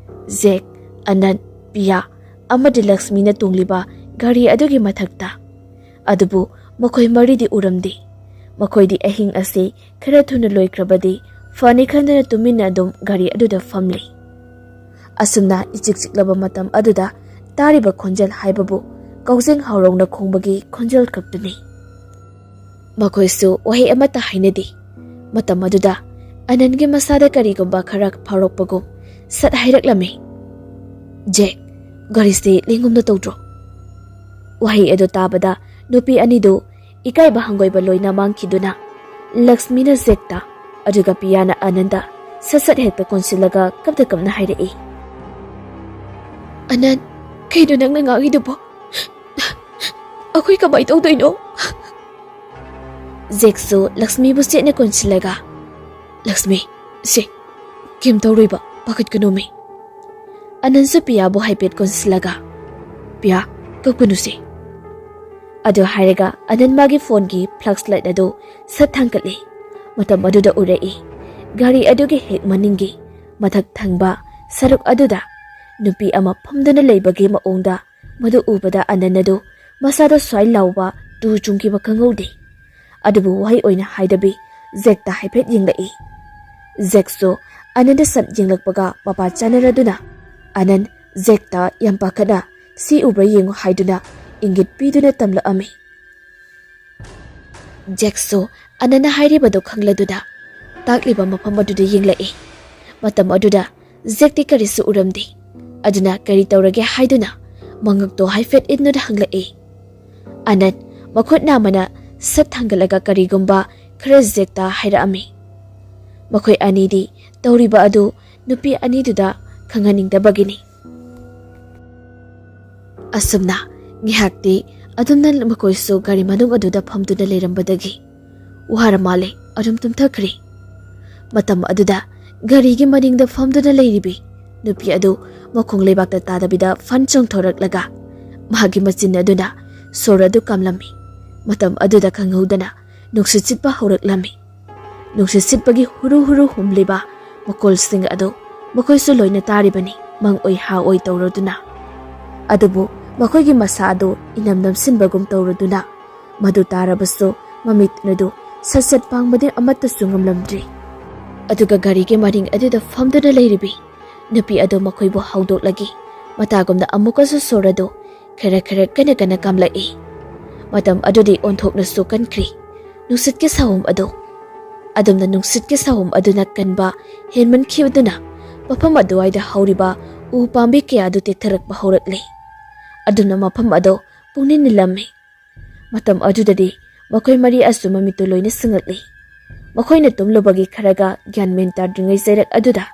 ꯖꯦꯛ, ꯑꯅꯟ, ꯄꯤꯌꯥ ꯑꯃꯗꯤ ꯂꯛꯁꯃꯤꯅ ꯇꯣꯡꯂꯤꯕ ꯒꯥꯔꯤ ꯑꯗꯨꯒꯤ ꯃꯊꯛꯇ꯫ ꯑꯗꯨꯕꯨ ꯃꯈꯣꯏ ꯃꯔꯤꯗꯤ ꯎꯔꯝꯗꯦ꯫ ꯃꯈꯣꯏꯗꯤ ꯑꯍꯤꯡ ꯑꯁꯤ ꯈꯔ ꯊꯨꯅ ꯂꯣꯏꯈ꯭ꯔꯕꯗꯤ ꯐꯅꯤ ꯈꯟꯗꯨꯅ ꯇꯨꯃꯤꯟꯅ ꯑꯗꯨꯝ ꯒꯥꯔꯤ ꯑꯗꯨꯗ ꯐꯝꯂꯤ꯫ ꯑꯁꯨꯝꯅ ꯏꯆꯤꯛ ꯆꯤꯛꯂꯕ ꯃꯇꯝ ꯑꯗꯨꯗ ꯇꯥꯔꯤꯕ ꯈꯣꯟꯖꯦꯜ ꯍꯥꯏꯕꯕꯨ ꯀꯥꯎꯖꯦꯡ ꯍꯥꯎꯔꯧꯅ ꯈꯣꯡꯕꯒꯤ ꯈꯣꯟꯖꯦꯜ ꯈꯛꯇꯅꯤ꯫ ꯃꯈꯣꯏꯁꯨ ꯋꯥꯍꯩ ꯑꯃꯠꯇ ꯍꯥꯏꯅꯗꯦ꯫ ꯃꯇꯝ ꯑꯗꯨꯗ ꯑꯅꯟꯒꯤ ꯃꯁꯥꯗ ꯀꯔꯤꯒꯨꯝꯕ ꯈꯔ ꯐꯥꯎꯔꯛꯄꯒꯨꯝ ꯁꯠ ꯍꯥꯏꯔꯛꯂꯝꯃꯤ, "ꯖꯦꯛ, ꯒꯥꯔꯤꯁꯦ ꯂꯦꯡꯒꯨꯝꯗ ꯇꯧꯗ꯭ꯔꯣ?" ꯋꯥꯍꯩ ꯑꯗꯨ ꯇꯥꯕꯗ ꯅꯨꯄꯤ ꯑꯅꯤꯗꯨ ꯏꯀꯥꯏꯕ ꯍꯪꯒꯣꯏꯕ ꯂꯣꯏꯅ ꯃꯥꯡꯈꯤꯗꯨꯅ ꯂꯛꯁꯃꯤꯅ ꯖꯦꯛꯇ, ꯑꯗꯨꯒ ꯄꯤꯌꯥꯅ ꯑꯅꯟꯗ ꯁꯠ ꯁꯠ ꯍꯦꯛꯇ ꯀꯣꯟꯁꯤꯜꯂꯒ ꯀꯞꯇ ꯀꯞꯅ ꯍꯥꯏꯔꯛꯏ꯫ "ꯑꯅꯟ, ꯀꯩꯅꯣ ꯅꯪꯅ ꯉꯥꯡꯉꯤꯗꯨꯕꯣ? ꯑꯩꯈꯣꯏ ꯀꯃꯥꯏ ꯇꯧꯗꯣꯏꯅꯣ?" ꯖꯦꯛꯁꯨ ꯂꯛꯁꯃꯤꯕꯨ ꯆꯦꯠꯅ ꯀꯣꯟꯁꯤꯜꯂꯒ, "ꯂꯛꯁꯃꯤ, ꯁꯦ, ꯀꯩꯝ ꯇꯧꯔꯣꯏꯕ, ꯄꯥꯈꯠꯀꯅꯣꯃꯤ꯫" ꯑꯅꯟꯁꯨ ꯄꯤꯌꯥꯕꯨ ꯍꯥꯏꯐꯦꯠ ꯀꯣꯟꯁꯤꯜꯂꯒ, "ꯄꯤꯌꯥ, ꯀꯞꯀꯅꯨꯁꯦ꯫" ꯑꯗꯨ ꯍꯥꯏꯔꯒ ꯑꯅꯟ ꯃꯥꯒꯤ ꯐꯣꯟꯒꯤ ꯐ꯭ꯂꯥꯁ ꯂꯥꯏꯠ ꯑꯗꯨ ꯁꯠ ꯊꯥꯡꯒꯠꯂꯤ꯫ ꯃꯇꯝ ꯑꯗꯨꯗ ꯎꯔꯛꯏ, ꯒꯥꯔꯤ ꯑꯗꯨꯒꯤ ꯍꯦꯛ ꯃꯅꯤꯡꯒꯤ ꯃꯊꯛ ꯊꯪꯕ ꯁꯔꯨꯛ ꯑꯗꯨꯗ ꯅꯨꯄꯤ ꯑꯃ ꯐꯝꯗꯨꯅ ꯂꯩꯕꯒꯤ ꯃꯑꯣꯡꯗ꯫ ꯃꯗꯨ ꯎꯕꯗ ꯑꯅꯟ ꯑꯗꯨ ꯃꯁꯥꯗ ꯁ꯭ꯋꯥꯏ ꯂꯥꯎꯕ ꯇꯨ ꯆꯨꯡꯈꯤꯕ ꯈꯪꯍꯧꯗꯦ꯫ ꯑꯗꯨꯕꯨ ꯋꯥꯍꯩ ꯑꯣꯏꯅ ꯍꯥꯏꯗꯕꯤ ꯖꯦꯛꯇ ꯍꯥꯏꯐꯦꯠ ꯌꯦꯡꯂꯛꯏ꯫ ꯖꯦꯛꯁꯨ ꯑꯅꯟꯗ ꯁꯠ ꯌꯦꯡꯂꯛꯄꯒ ꯃꯄꯥ ꯆꯥꯅꯔꯗꯨꯅ, "ꯑꯅꯟ, ꯖꯦꯛꯇ ꯌꯥꯝ ꯄꯥꯈꯠꯅ ꯁꯤ ꯎꯕ꯭ꯔꯥ ꯌꯦꯡꯉꯨ" ꯍꯥꯏꯗꯨꯅ ꯏꯪꯒꯤꯠ ꯄꯤꯗꯨꯅ ꯇꯝꯂꯛꯑꯝꯃꯤ꯫ ꯖꯦꯛꯁꯨ ꯑꯅꯟꯅ ꯍꯥꯏꯔꯤꯕꯗꯨ ꯈꯪꯂꯗꯨꯅ ꯇꯥꯛꯂꯤꯕ ꯃꯐꯝ ꯑꯗꯨꯗ ꯌꯦꯡꯂꯛꯏ꯫ ꯃꯇꯝ ꯑꯗꯨꯗ ꯖꯦꯛꯇꯤ ꯀꯔꯤꯁꯨ ꯎꯔꯝꯗꯦ꯫ ꯑꯗꯨꯅ ꯀꯔꯤ ꯇꯧꯔꯒꯦ ꯍꯥꯏꯗꯨꯅ ꯃꯉꯛꯇꯣ ꯍꯥꯏꯐꯦꯠ ꯏꯟꯗꯨꯅ ꯍꯪꯂꯛꯏ꯫ ꯑꯅꯟ ꯃꯈꯨꯠ ꯅꯥꯝꯃꯅ ꯁꯠ ꯊꯥꯡꯒꯠꯂꯒ ꯀꯔꯤꯒꯨꯝꯕ ꯈꯔ ꯖꯦꯛꯇ ꯍꯥꯏꯔꯛꯑꯝꯃꯤ꯫ ꯃꯈꯣꯏ ꯑꯅꯤꯗꯤ ꯇꯧꯔꯤꯕ ꯑꯗꯨ ꯅꯨꯄꯤ ꯑꯅꯤꯗꯨꯗ ꯈꯪꯍꯟꯅꯤꯡꯗꯕꯒꯤꯅꯤ꯫ ꯑꯁꯨꯝꯅ ꯉꯥꯏꯍꯥꯛꯇꯤ ꯑꯗꯨꯝꯅ ꯃꯈꯣꯏꯁꯨ ꯒꯥꯔꯤ ꯃꯅꯨꯡ ꯑꯗꯨꯗ ꯐꯝꯗꯨꯅ ꯂꯩꯔꯝꯕꯗꯒꯤ ꯋꯥꯔ ꯃꯥꯜꯂꯦ, ꯑꯗꯨꯝ ꯇꯨꯝꯊꯈ꯭ꯔꯦ꯫ ꯃꯇꯝ ꯑꯗꯨꯗ ꯒꯥꯔꯤꯒꯤ ꯃꯅꯤꯡꯗ ꯐꯝꯗꯨꯅ ꯂꯩꯔꯤꯕꯤ ꯅꯨꯄꯤ ꯑꯗꯨ ꯃꯈꯣꯡ ꯂꯩꯕꯥꯛꯇ ꯇꯥꯗꯕꯤꯗ ꯐꯟ ꯆꯣꯡꯊꯣꯔꯛꯂꯒ ꯃꯍꯥꯛꯀꯤ ꯃꯆꯤꯟ ꯑꯗꯨꯅ ꯁꯣꯔ ꯑꯗꯨ ꯀꯥꯝꯂꯝꯃꯤ꯫ ꯃꯇꯝ ꯑꯗꯨꯗ ꯈꯪꯍꯧꯗꯅ ꯅꯨꯡꯁꯤꯠ ꯁꯤꯠꯄ ꯍꯧꯔꯛꯂꯝꯃꯤ꯫ ꯅꯨꯡꯁꯤꯠ ꯁꯤꯠꯄꯒꯤ ꯍꯨꯔꯨ ꯍꯨꯔꯨ ꯍꯨꯝꯂꯤꯕ ꯃꯈꯣꯜꯁꯤꯡ ꯑꯗꯨ ꯃꯈꯣꯏꯁꯨ ꯂꯣꯏꯅ ꯇꯥꯔꯤꯕꯅꯤ, ꯃꯪ ꯑꯣꯏ ꯍꯥ ꯑꯣꯏ ꯇꯧꯔꯗꯨꯅ꯫ ꯑꯗꯨꯕꯨ ꯃꯈꯣꯏꯒꯤ ꯃꯁꯥ ꯑꯗꯨ ꯏꯅꯝ ꯅꯝꯁꯤꯟꯕꯒꯨꯝ ꯇꯧꯔꯗꯨꯅ ꯃꯗꯨ ꯇꯥꯔꯕꯁꯨ ꯃꯃꯤꯠ ꯑꯗꯨ ꯁꯠ ꯁꯠ ꯄꯥꯡꯕꯗꯤ ꯑꯃꯠꯇꯁꯨ ꯉꯝꯂꯝꯗ꯭ꯔꯤ꯫ ꯑꯗꯨꯒ ꯒꯥꯔꯤꯒꯤ ꯃꯅꯤꯡ ꯑꯗꯨꯗ ꯐꯝꯗꯨꯅ ꯂꯩꯔꯤꯕꯤ ꯅꯨꯄꯤ ꯑꯗꯨ ꯃꯈꯣꯏꯕꯨ ꯍꯧꯗꯣꯛꯂꯒ ꯃꯇꯥꯒꯨꯝꯅ ꯑꯃꯨꯛꯀꯁꯨ ꯁꯣꯔ ꯑꯗꯨ ꯈꯔ ꯈꯔ ꯀꯟꯅ ꯀꯟꯅ ꯀꯥꯝꯂꯛꯏ꯫ ꯃꯇꯝ ꯑꯗꯨꯗꯤ ꯑꯣꯟꯊꯣꯛꯅꯁꯨ ꯀꯟꯈ꯭ꯔꯤ ꯅꯨꯡꯁꯤꯠꯀꯤ ꯁꯥꯍꯨꯝ ꯑꯗꯨ꯫ ꯑꯗꯨꯝꯅ ꯅꯨꯡꯁꯤꯠꯀꯤ ꯁꯥꯍꯨꯝ ꯑꯗꯨꯅ ꯀꯟꯕ ꯍꯦꯟꯃꯟꯈꯤꯕꯗꯨꯅ ꯃꯐꯝ ꯑꯗꯨꯋꯥꯏꯗ ꯍꯧꯔꯤꯕ ꯎ ꯄꯥꯝꯕꯤ ꯀꯌꯥ ꯑꯗꯨ ꯇꯦꯛꯊꯔꯛꯄ ꯍꯧꯔꯛꯂꯦ꯫ ꯑꯗꯨꯝꯅ ꯃꯐꯝ ꯑꯗꯨ ꯄꯨꯡꯅꯤꯜ ꯅꯤꯜꯂꯝꯃꯤ꯫ ꯃꯇꯝ ꯑꯗꯨꯗꯗꯤ ꯃꯈꯣꯏ ꯃꯔꯤ ꯑꯁꯨ ꯃꯃꯤꯠꯇꯨ ꯂꯣꯏꯅ ꯁꯤꯡꯉꯛꯂꯤ꯫ ꯃꯈꯣꯏꯅ ꯇꯨꯝꯂꯨꯕꯒꯤ ꯈꯔꯒ ꯒ꯭ꯌꯥꯟ ꯃꯦꯟ ꯇꯥꯗ꯭ꯔꯤꯉꯩ ꯆꯩꯔꯛ ꯑꯗꯨꯗ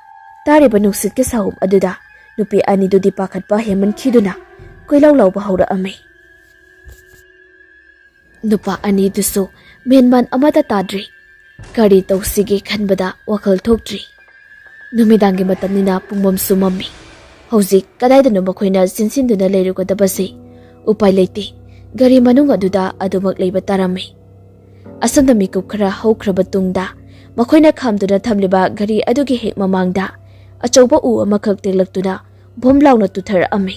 ꯇꯥꯔꯤꯕ ꯅꯨꯡꯁꯤꯠꯀꯤ ꯁꯥꯍꯨꯝ ꯑꯗꯨꯗ ꯅꯨꯄꯤ ꯑꯅꯤꯗꯨꯗꯤ ꯄꯥꯈꯠꯄ ꯍꯦꯟꯃꯟꯈꯤꯗꯨꯅ ꯀꯣꯏꯂꯥꯎ ꯂꯥꯎꯕ ꯍꯧꯔꯛꯑꯝꯃꯤ꯫ ꯅꯨꯄꯥ ꯑꯅꯤꯗꯨꯁꯨ ꯃꯦꯟꯃꯥꯟ ꯑꯃꯠꯇ ꯇꯥꯗ꯭ꯔꯤ꯫ ꯀꯔꯤ ꯇꯧꯁꯤꯒꯦ ꯈꯟꯕꯗ ꯋꯥꯈꯜ ꯊꯣꯛꯇ꯭ꯔꯤ꯫ ꯅꯨꯃꯤꯗꯥꯡꯒꯤ ꯃꯇꯝꯅꯤꯅ ꯄꯨꯡꯃꯝꯁꯨ ꯃꯝꯃꯤ꯫ ꯍꯧꯖꯤꯛ ꯀꯗꯥꯏꯗꯅꯣ ꯃꯈꯣꯏꯅ ꯆꯦꯟꯁꯤꯟꯗꯨꯅ ꯂꯩꯔꯨꯒꯗꯕꯁꯤ? ꯎꯄꯥꯏ ꯂꯩꯇꯦ꯫ ꯒꯥꯔꯤ ꯃꯅꯨꯡ ꯑꯗꯨꯗ ꯑꯗꯨꯃꯛ ꯂꯩꯕ ꯇꯥꯔꯝꯃꯤ꯫ ꯑꯁꯣꯝꯗ ꯃꯤꯀꯨꯞ ꯈꯔ ꯍꯧꯈ꯭ꯔꯕ ꯇꯨꯡꯗ ꯃꯈꯣꯏꯅ ꯈꯥꯝꯗꯨꯅ ꯊꯝꯂꯤꯕ ꯒꯥꯔꯤ ꯑꯗꯨꯒꯤ ꯍꯦꯛ ꯃꯃꯥꯡꯗ ꯑꯆꯧꯕ ꯎ ꯑꯃꯈꯛ ꯇꯦꯛꯂꯛꯇꯨꯅ ꯚꯨꯝ ꯂꯥꯎꯅ ꯇꯨꯊꯔꯛꯑꯝꯃꯤ꯫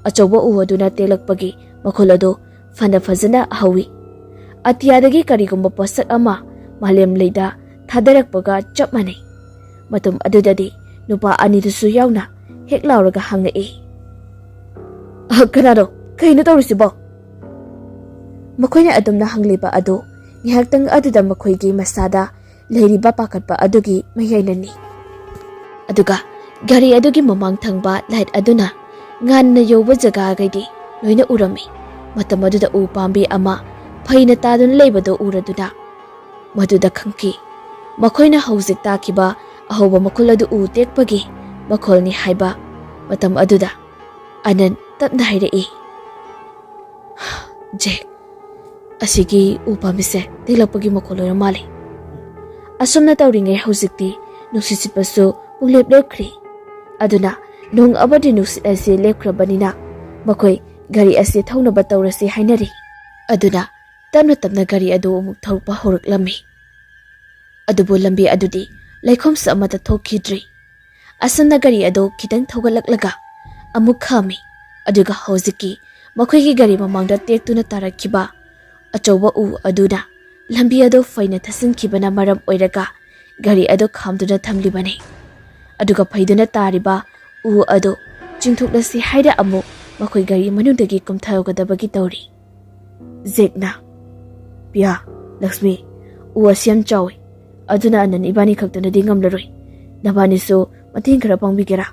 ꯑꯆꯧꯕ ꯎ ꯑꯗꯨꯅ ꯇꯦꯛꯂꯛꯄꯒꯤ ꯃꯈꯣꯜ ꯑꯗꯨ ꯐꯅ ꯐꯖꯅ ꯍꯧꯏ꯫ ꯑꯇꯤꯌꯥꯗꯒꯤ ꯀꯔꯤꯒꯨꯝꯕ ꯄꯣꯠꯁꯛ ꯑꯃ ꯃꯥꯂꯦꯝ ꯂꯩꯗ ꯊꯥꯗꯔꯛꯄꯒ ꯆꯞ ꯃꯥꯟꯅꯩ꯫ ꯃꯇꯝ ꯑꯗꯨꯗꯗꯤ ꯅꯨꯄꯥ ꯑꯅꯤꯗꯨꯁꯨ ꯌꯥꯎꯅ ꯍꯦꯛ ꯂꯥꯎꯔꯒ ꯍꯪꯉꯛꯏ, "ꯑ, ꯀꯅꯥꯅꯣ? ꯀꯩꯅꯣ ꯇꯧꯔꯤꯁꯤꯕꯣ?" ꯃꯈꯣꯏꯅ ꯑꯗꯨꯝꯅ ꯍꯪꯂꯤꯕ ꯑꯗꯨ ꯉꯥꯏꯍꯥꯛꯇꯪ ꯑꯗꯨꯗ ꯃꯈꯣꯏꯒꯤ ꯃꯁꯥꯗ ꯂꯩꯔꯤꯕ ꯄꯥꯈꯠꯄ ꯑꯗꯨꯒꯤ ꯃꯌꯥꯏꯅꯅꯤ꯫ ꯑꯗꯨꯒ ꯒꯥꯔꯤ ꯑꯗꯨꯒꯤ ꯃꯃꯥꯡ ꯊꯪꯕ ꯂꯥꯏꯠ ꯑꯗꯨꯅ ꯉꯥꯟꯅ ꯌꯧꯕ ꯖꯒꯥꯈꯩꯗꯤ ꯂꯣꯏꯅ ꯎꯔꯝꯃꯤ꯫ ꯃꯇꯝ ꯑꯗꯨꯗ ꯎ ꯄꯥꯝꯕꯤ ꯑꯃ ꯐꯩꯅ ꯇꯥꯗꯨꯅ ꯂꯩꯕꯗꯨ ꯎꯔꯗꯨꯅ ꯃꯗꯨꯗ ꯈꯪꯈꯤ꯫ ꯃꯈꯣꯏꯅ ꯍꯧꯖꯤꯛ ꯇꯥꯈꯤꯕ ꯑꯍꯧꯕ ꯃꯈꯣꯜ ꯑꯗꯨ ꯎ ꯇꯦꯛꯄꯒꯤ ꯃꯈꯣꯜꯅꯤ ꯍꯥꯏꯕ꯫ ꯃꯇꯝ ꯑꯗꯨꯗ ꯑꯅꯟ ꯇꯞꯅ ꯍꯥꯏꯔꯛꯏ, "ꯖꯦꯛ, ꯑꯁꯤꯒꯤ ꯎ ꯄꯥꯝꯕꯤꯁꯦ ꯇꯦꯛꯂꯛꯄꯒꯤ ꯃꯈꯣꯜ ꯑꯣꯏꯔ ꯃꯥꯜꯂꯦ꯫ ꯑꯁꯨꯝꯅ ꯇꯧꯔꯤꯉꯩ ꯍꯧꯖꯤꯛꯇꯤ ꯅꯨꯡꯁꯤꯠ ꯁꯤꯠꯄꯁꯨ ꯄꯨꯡꯂꯦꯞ ꯂꯦꯞꯈ꯭ꯔꯦ꯫ ꯑꯗꯨꯅ ꯅꯣꯡ ꯑꯃꯗꯤ ꯅꯨꯡꯁꯤꯠ ꯑꯁꯤ ꯂꯦꯞꯈ꯭ꯔꯕꯅꯤꯅ ꯃꯈꯣꯏ ꯒꯥꯔꯤ ꯑꯁꯤ ꯊꯧꯅꯕ ꯇꯧꯔꯁꯤ ꯍꯥꯏꯅꯔꯤ꯫" ꯑꯗꯨꯅ ꯇꯞꯅ ꯇꯞꯅ ꯒꯥꯔꯤ ꯑꯗꯨ ꯑꯃꯨꯛ ꯊꯧꯔꯛꯄ ꯍꯧꯔꯛꯂꯝꯃꯤ꯫ ꯑꯗꯨꯕꯨ ꯂꯝꯕꯤ ꯑꯗꯨꯗꯤ ꯂꯩꯈꯣꯝꯁꯨ ꯑꯃꯠꯇ ꯊꯣꯛꯈꯤꯗ꯭ꯔꯤ꯫ ꯑꯁꯨꯝꯅ ꯒꯥꯔꯤ ꯑꯗꯨ ꯈꯤꯇꯪ ꯊꯧꯒꯠꯂꯛꯂꯒ ꯑꯃꯨꯛ ꯈꯥꯝꯃꯤ꯫ ꯑꯗꯨꯒ ꯍꯧꯖꯤꯛꯀꯤ ꯃꯈꯣꯏꯒꯤ ꯒꯥꯔꯤ ꯃꯃꯥꯡꯗ ꯇꯦꯛꯇꯨꯅ ꯇꯥꯔꯛꯈꯤꯕ ꯑꯆꯧꯕ ꯎ ꯑꯗꯨꯅ ꯂꯝꯕꯤ ꯑꯗꯨ ꯐꯩꯅ ꯊꯠꯆꯤꯟꯈꯤꯕꯅ ꯃꯔꯝ ꯑꯣꯏꯔꯒ ꯒꯥꯔꯤ ꯑꯗꯨ ꯈꯥꯝꯗꯨꯅ ꯊꯝꯂꯤꯕꯅꯤ꯫ ꯑꯗꯨꯒ ꯐꯩꯗꯨꯅ ꯇꯥꯔꯤꯕ ꯎ ꯑꯗꯨ ꯆꯤꯡꯊꯣꯛꯂꯁꯤ ꯍꯥꯏꯅ ꯑꯃꯨꯛ ꯃꯈꯣꯏ ꯒꯥꯔꯤ ꯃꯅꯨꯡꯗꯒꯤ ꯀꯨꯝꯊꯒꯗꯕꯒꯤ ꯇꯧꯔꯤ꯫ ꯖꯦꯛꯅ, "ꯄꯤꯌꯥ, ꯂꯛꯁꯃꯤ, ꯎ ꯑꯁꯤ ꯌꯥꯝ ꯆꯥꯎꯏ, ꯑꯗꯨꯅ ꯑꯅꯟ ꯏꯕꯥꯅꯤ ꯈꯛꯇꯅꯗꯤ ꯉꯝꯂꯔꯣꯏ꯫ ꯅꯕꯥꯅꯤꯁꯨ ꯃꯇꯦꯡ ꯈꯔ ꯄꯥꯡꯕꯤꯒꯦꯔꯥ?"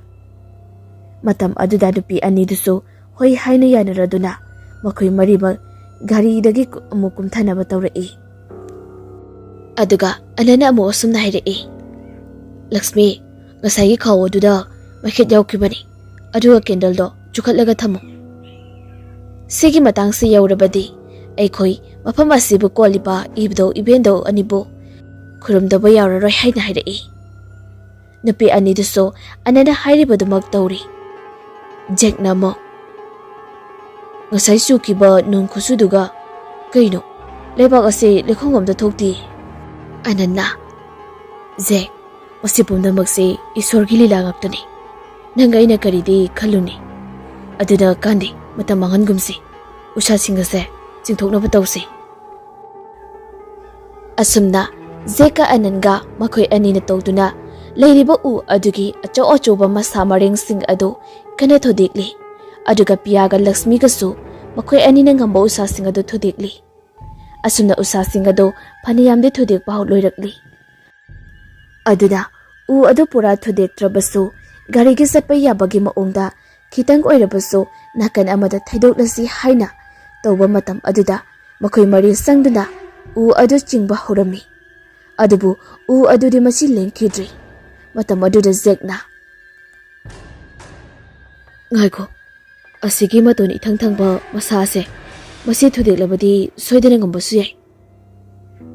ꯃꯇꯝ ꯑꯗꯨꯗ ꯅꯨꯄꯤ ꯑꯅꯤꯗꯨꯁꯨ ꯍꯣꯏ ꯍꯥꯏꯅ ꯌꯥꯅꯔꯗꯨꯅ ꯃꯈꯣꯏ ꯃꯔꯤꯃꯛ ꯒꯥꯔꯤꯗꯒꯤ ꯀꯨ-, ꯑꯃꯨꯛ ꯀꯨꯝꯊꯅꯕ ꯇꯧꯔꯛꯏ꯫ ꯑꯗꯨꯒ ꯑꯅꯟꯅ ꯑꯃꯨꯛ ꯑꯁꯨꯝꯅ ꯍꯥꯏꯔꯛꯏ, "ꯂꯛꯁꯃꯤ, ꯉꯁꯥꯏꯒꯤ ꯈꯥꯎ ꯑꯗꯨꯗ ꯃꯩꯈꯦꯠ ꯌꯥꯎꯈꯤꯕꯅꯤ, ꯑꯗꯨꯒ ꯀꯦꯟꯗꯜꯗꯣ ꯆꯨꯈꯠꯂꯒ ꯊꯝꯃꯨ꯫ ꯁꯤꯒꯤ ꯃꯇꯥꯡꯁꯤ ꯌꯧꯔꯕꯗꯤ ꯑꯩꯈꯣꯏ ꯃꯐꯝ ꯑꯁꯤꯕꯨ ꯀꯣꯜꯂꯤꯕ ꯏꯕꯨꯙꯧ ꯏꯕꯦꯟꯗꯧ ꯑꯅꯤꯕꯨ ꯈꯨꯔꯨꯝꯗꯕ ꯌꯥꯔꯔꯣꯏ" ꯍꯥꯏꯅ ꯍꯥꯏꯔꯛꯏ꯫ ꯅꯨꯄꯤ ꯑꯅꯤꯗꯨꯁꯨ ꯑꯅꯟꯅ ꯍꯥꯏꯔꯤꯕꯗꯨꯃꯛ ꯇꯧꯔꯤ꯫ ꯖꯦꯛꯅ ꯑꯃꯨꯛ, "ꯉꯁꯥꯏ ꯆꯨꯈꯤꯕ ꯅꯣꯡ ꯈꯨꯆꯨꯗꯨꯒ ꯀꯩꯅꯣ, ꯂꯩꯕꯥꯛ ꯑꯁꯤ ꯂꯩꯈꯣꯝ ꯑꯝꯇ ꯊꯣꯛꯇꯦ"꯫ ꯑꯅꯟꯅ, "ꯖꯦꯛ, ꯃꯁꯤ ꯄꯨꯝꯅꯃꯛꯁꯦ ꯏꯁꯣꯔꯒꯤ ꯂꯤꯂꯥ ꯉꯥꯛꯇꯅꯤ꯫ ꯅꯪ ꯑꯩꯅ ꯀꯔꯤꯗꯤ ꯈꯜꯂꯨꯅꯤ꯫ ꯑꯗꯨꯅ ꯀꯥꯟꯗꯦ, ꯃꯇꯝ ꯃꯥꯡꯍꯟꯒꯨꯝꯁꯤ꯫ ꯎꯁꯥꯁꯤꯡ ꯑꯁꯦ ꯆꯤꯡꯊꯣꯛꯅꯕ ꯇꯧꯁꯤ"꯫ ꯑꯁꯨꯝꯅ ꯖꯦꯛꯀ ꯑꯅꯟꯒ ꯃꯈꯣꯏ ꯑꯅꯤꯅ ꯇꯧꯗꯨꯅ ꯂꯩꯔꯤꯕ ꯎ ꯑꯗꯨꯒꯤ ꯑꯆꯧ ꯑꯆꯧꯕ ꯃꯁꯥ ꯃꯔꯦꯡꯁꯤꯡ ꯑꯗꯨ ꯀꯟꯅ ꯊꯨꯗꯦꯛꯂꯤ꯫ ꯑꯗꯨꯒ ꯄꯤꯌꯥꯒ ꯂꯛꯁꯃꯤꯒꯁꯨ ꯃꯈꯣꯏ ꯑꯅꯤꯅ ꯉꯝꯕ ꯎꯁꯥꯁꯤꯡ ꯑꯗꯨ ꯊꯨꯗꯦꯛꯂꯤ꯫ ꯑꯁꯨꯝꯅ ꯎꯁꯥꯁꯤꯡ ꯑꯗꯨ ꯐꯅꯌꯥꯝꯗꯤ ꯊꯨꯗꯦꯛꯄ ꯍꯧ-, ꯂꯣꯏꯔꯛꯂꯤ꯫ ꯑꯗꯨꯅ ꯎ ꯑꯗꯨ ꯄꯨꯔꯥ ꯊꯨꯗꯦꯛꯇ꯭ꯔꯕꯁꯨ, ꯒꯥꯔꯤꯒꯤ ꯆꯠꯄ ꯌꯥꯕꯒꯤ ꯃꯑꯣꯡꯗ ꯈꯤꯇꯪ ꯑꯣꯏꯔꯕꯁꯨ ꯅꯥꯀꯟ ꯑꯃꯗ ꯊꯩꯗꯣꯛꯂꯁꯤ ꯍꯥꯏꯅ ꯇꯧꯕ ꯃꯇꯝ ꯑꯗꯨꯗ, ꯃꯈꯣꯏ ꯃꯔꯤ ꯆꯪꯗꯨꯅ ꯎ ꯑꯗꯨ ꯆꯤꯡꯕ ꯍꯧꯔꯝꯃꯤ꯫ ꯑꯗꯨꯕꯨ ꯎ ꯑꯗꯨꯗꯤ ꯃꯆꯤ ꯂꯦꯡꯈꯤꯗ꯭ꯔꯤ꯫ ꯃꯇꯝ ꯑꯗꯨꯗ ꯖꯦꯛꯅ, "ꯉꯥꯏꯈꯣ, ꯑꯁꯤꯒꯤ ꯃꯇꯣꯟ ꯏꯊꯪ ꯊꯪꯕ ꯃꯁꯥ ꯑꯁꯦ, ꯃꯁꯤ ꯊꯨꯗꯦꯛꯂꯕꯗꯤ ꯁꯣꯏꯗꯅ ꯉꯝꯕꯁꯨ ꯌꯥꯏ"꯫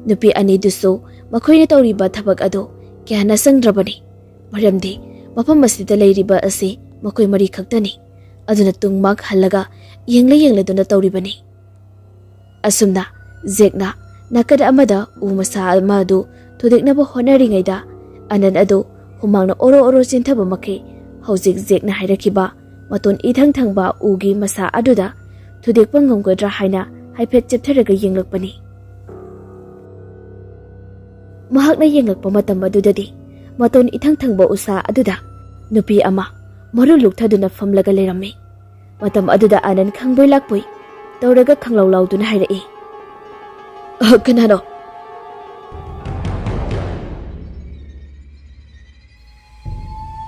ꯅꯨꯄꯤ ꯑꯅꯤꯗꯨꯁꯨ ꯃꯈꯣꯏꯅ ꯇꯧꯔꯤꯕ ꯊꯕꯛ ꯑꯗꯨ ꯀꯌꯥꯅ ꯆꯪꯗ꯭ꯔꯕꯅꯤ, ꯃꯔꯝꯗꯤ ꯃꯐꯝ ꯑꯁꯤꯗ ꯂꯩꯔꯤꯕ ꯑꯁꯤ ꯃꯈꯣꯏ ꯃꯔꯤ ꯈꯛꯇꯅꯤ꯫ ꯑꯗꯨꯅ ꯇꯨꯡ ꯃꯥꯛ ꯍꯜꯂꯒ ꯌꯦꯡꯂ ꯌꯦꯡꯂꯗꯨꯅ ꯇꯧꯔꯤꯕꯅꯤ꯫ ꯑꯁꯨꯝꯅ ꯖꯦꯛꯅ ꯅꯥꯀꯟ ꯑꯃꯗ ꯎ ꯃꯁꯥ ꯑꯃ ꯑꯗꯨ ꯊꯨꯗꯦꯛꯅꯕ ꯍꯣꯠꯅꯔꯤꯉꯩꯗ, ꯑꯅꯟ ꯑꯗꯨ ꯍꯨꯃꯥꯡꯅ ꯑꯣꯔꯣ ꯑꯣꯔꯣ ꯆꯦꯟꯊꯕ ꯃꯈꯩ, ꯍꯧꯖꯤꯛ ꯖꯦꯛꯅ ꯍꯥꯏꯔꯛꯈꯤꯕ ꯃꯇꯣꯟ ꯏꯊꯪ ꯊꯪꯕ ꯎꯒꯤ ꯃꯁꯥ ꯑꯗꯨꯗ ꯊꯨꯗꯦꯛꯄ ꯉꯝꯒꯗ꯭ꯔꯥ ꯍꯥꯏꯅ ꯍꯥꯏꯐꯦꯠ ꯆꯦꯞꯊꯔꯒ ꯌꯦꯡꯂꯛꯄꯅꯤ꯫ ꯃꯍꯥꯛꯅ ꯌꯦꯡꯂꯛꯄ ꯃꯇꯝ ꯑꯗꯨꯗꯗꯤ, ꯃꯇꯣꯟ ꯏꯊꯪ ꯊꯪꯕ ꯎꯁꯥ ꯑꯗꯨꯗ ꯅꯨꯄꯤ ꯑꯃ ꯃꯔꯨ ꯂꯨꯛꯊꯗꯨꯅ ꯐꯝꯂꯒ ꯂꯩꯔꯝꯃꯤ꯫ ꯃꯇꯝ ꯑꯗꯨꯗ ꯑꯅꯟ ꯈꯪꯕꯣꯏ ꯂꯥꯛꯄꯣꯏ ꯇꯧꯔꯒ ꯈꯪꯂꯥꯎ ꯂꯥꯎꯗꯨꯅ ꯍꯥꯏꯔꯛꯏ, "ꯑ, ꯀꯅꯥꯅꯣ?"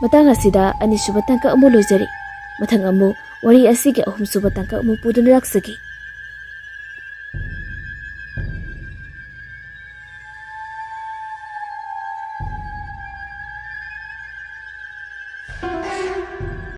ꯃꯇꯥꯡ ꯑꯁꯤꯗ ꯑꯅꯤꯁꯨꯕ ꯇꯥꯡꯀꯛ ꯑꯃꯨꯛ ꯂꯣꯏꯖꯔꯤ꯫ ꯃꯊꯪ ꯑꯃꯨꯛ ꯋꯥꯔꯤ ꯑꯁꯤꯒꯤ ꯑꯍꯨꯝꯁꯨꯕ ꯇꯥꯡꯀꯛ ꯑꯃꯨꯛ ꯄꯨꯗꯨꯅ ꯂꯥꯛꯆꯒꯦ꯫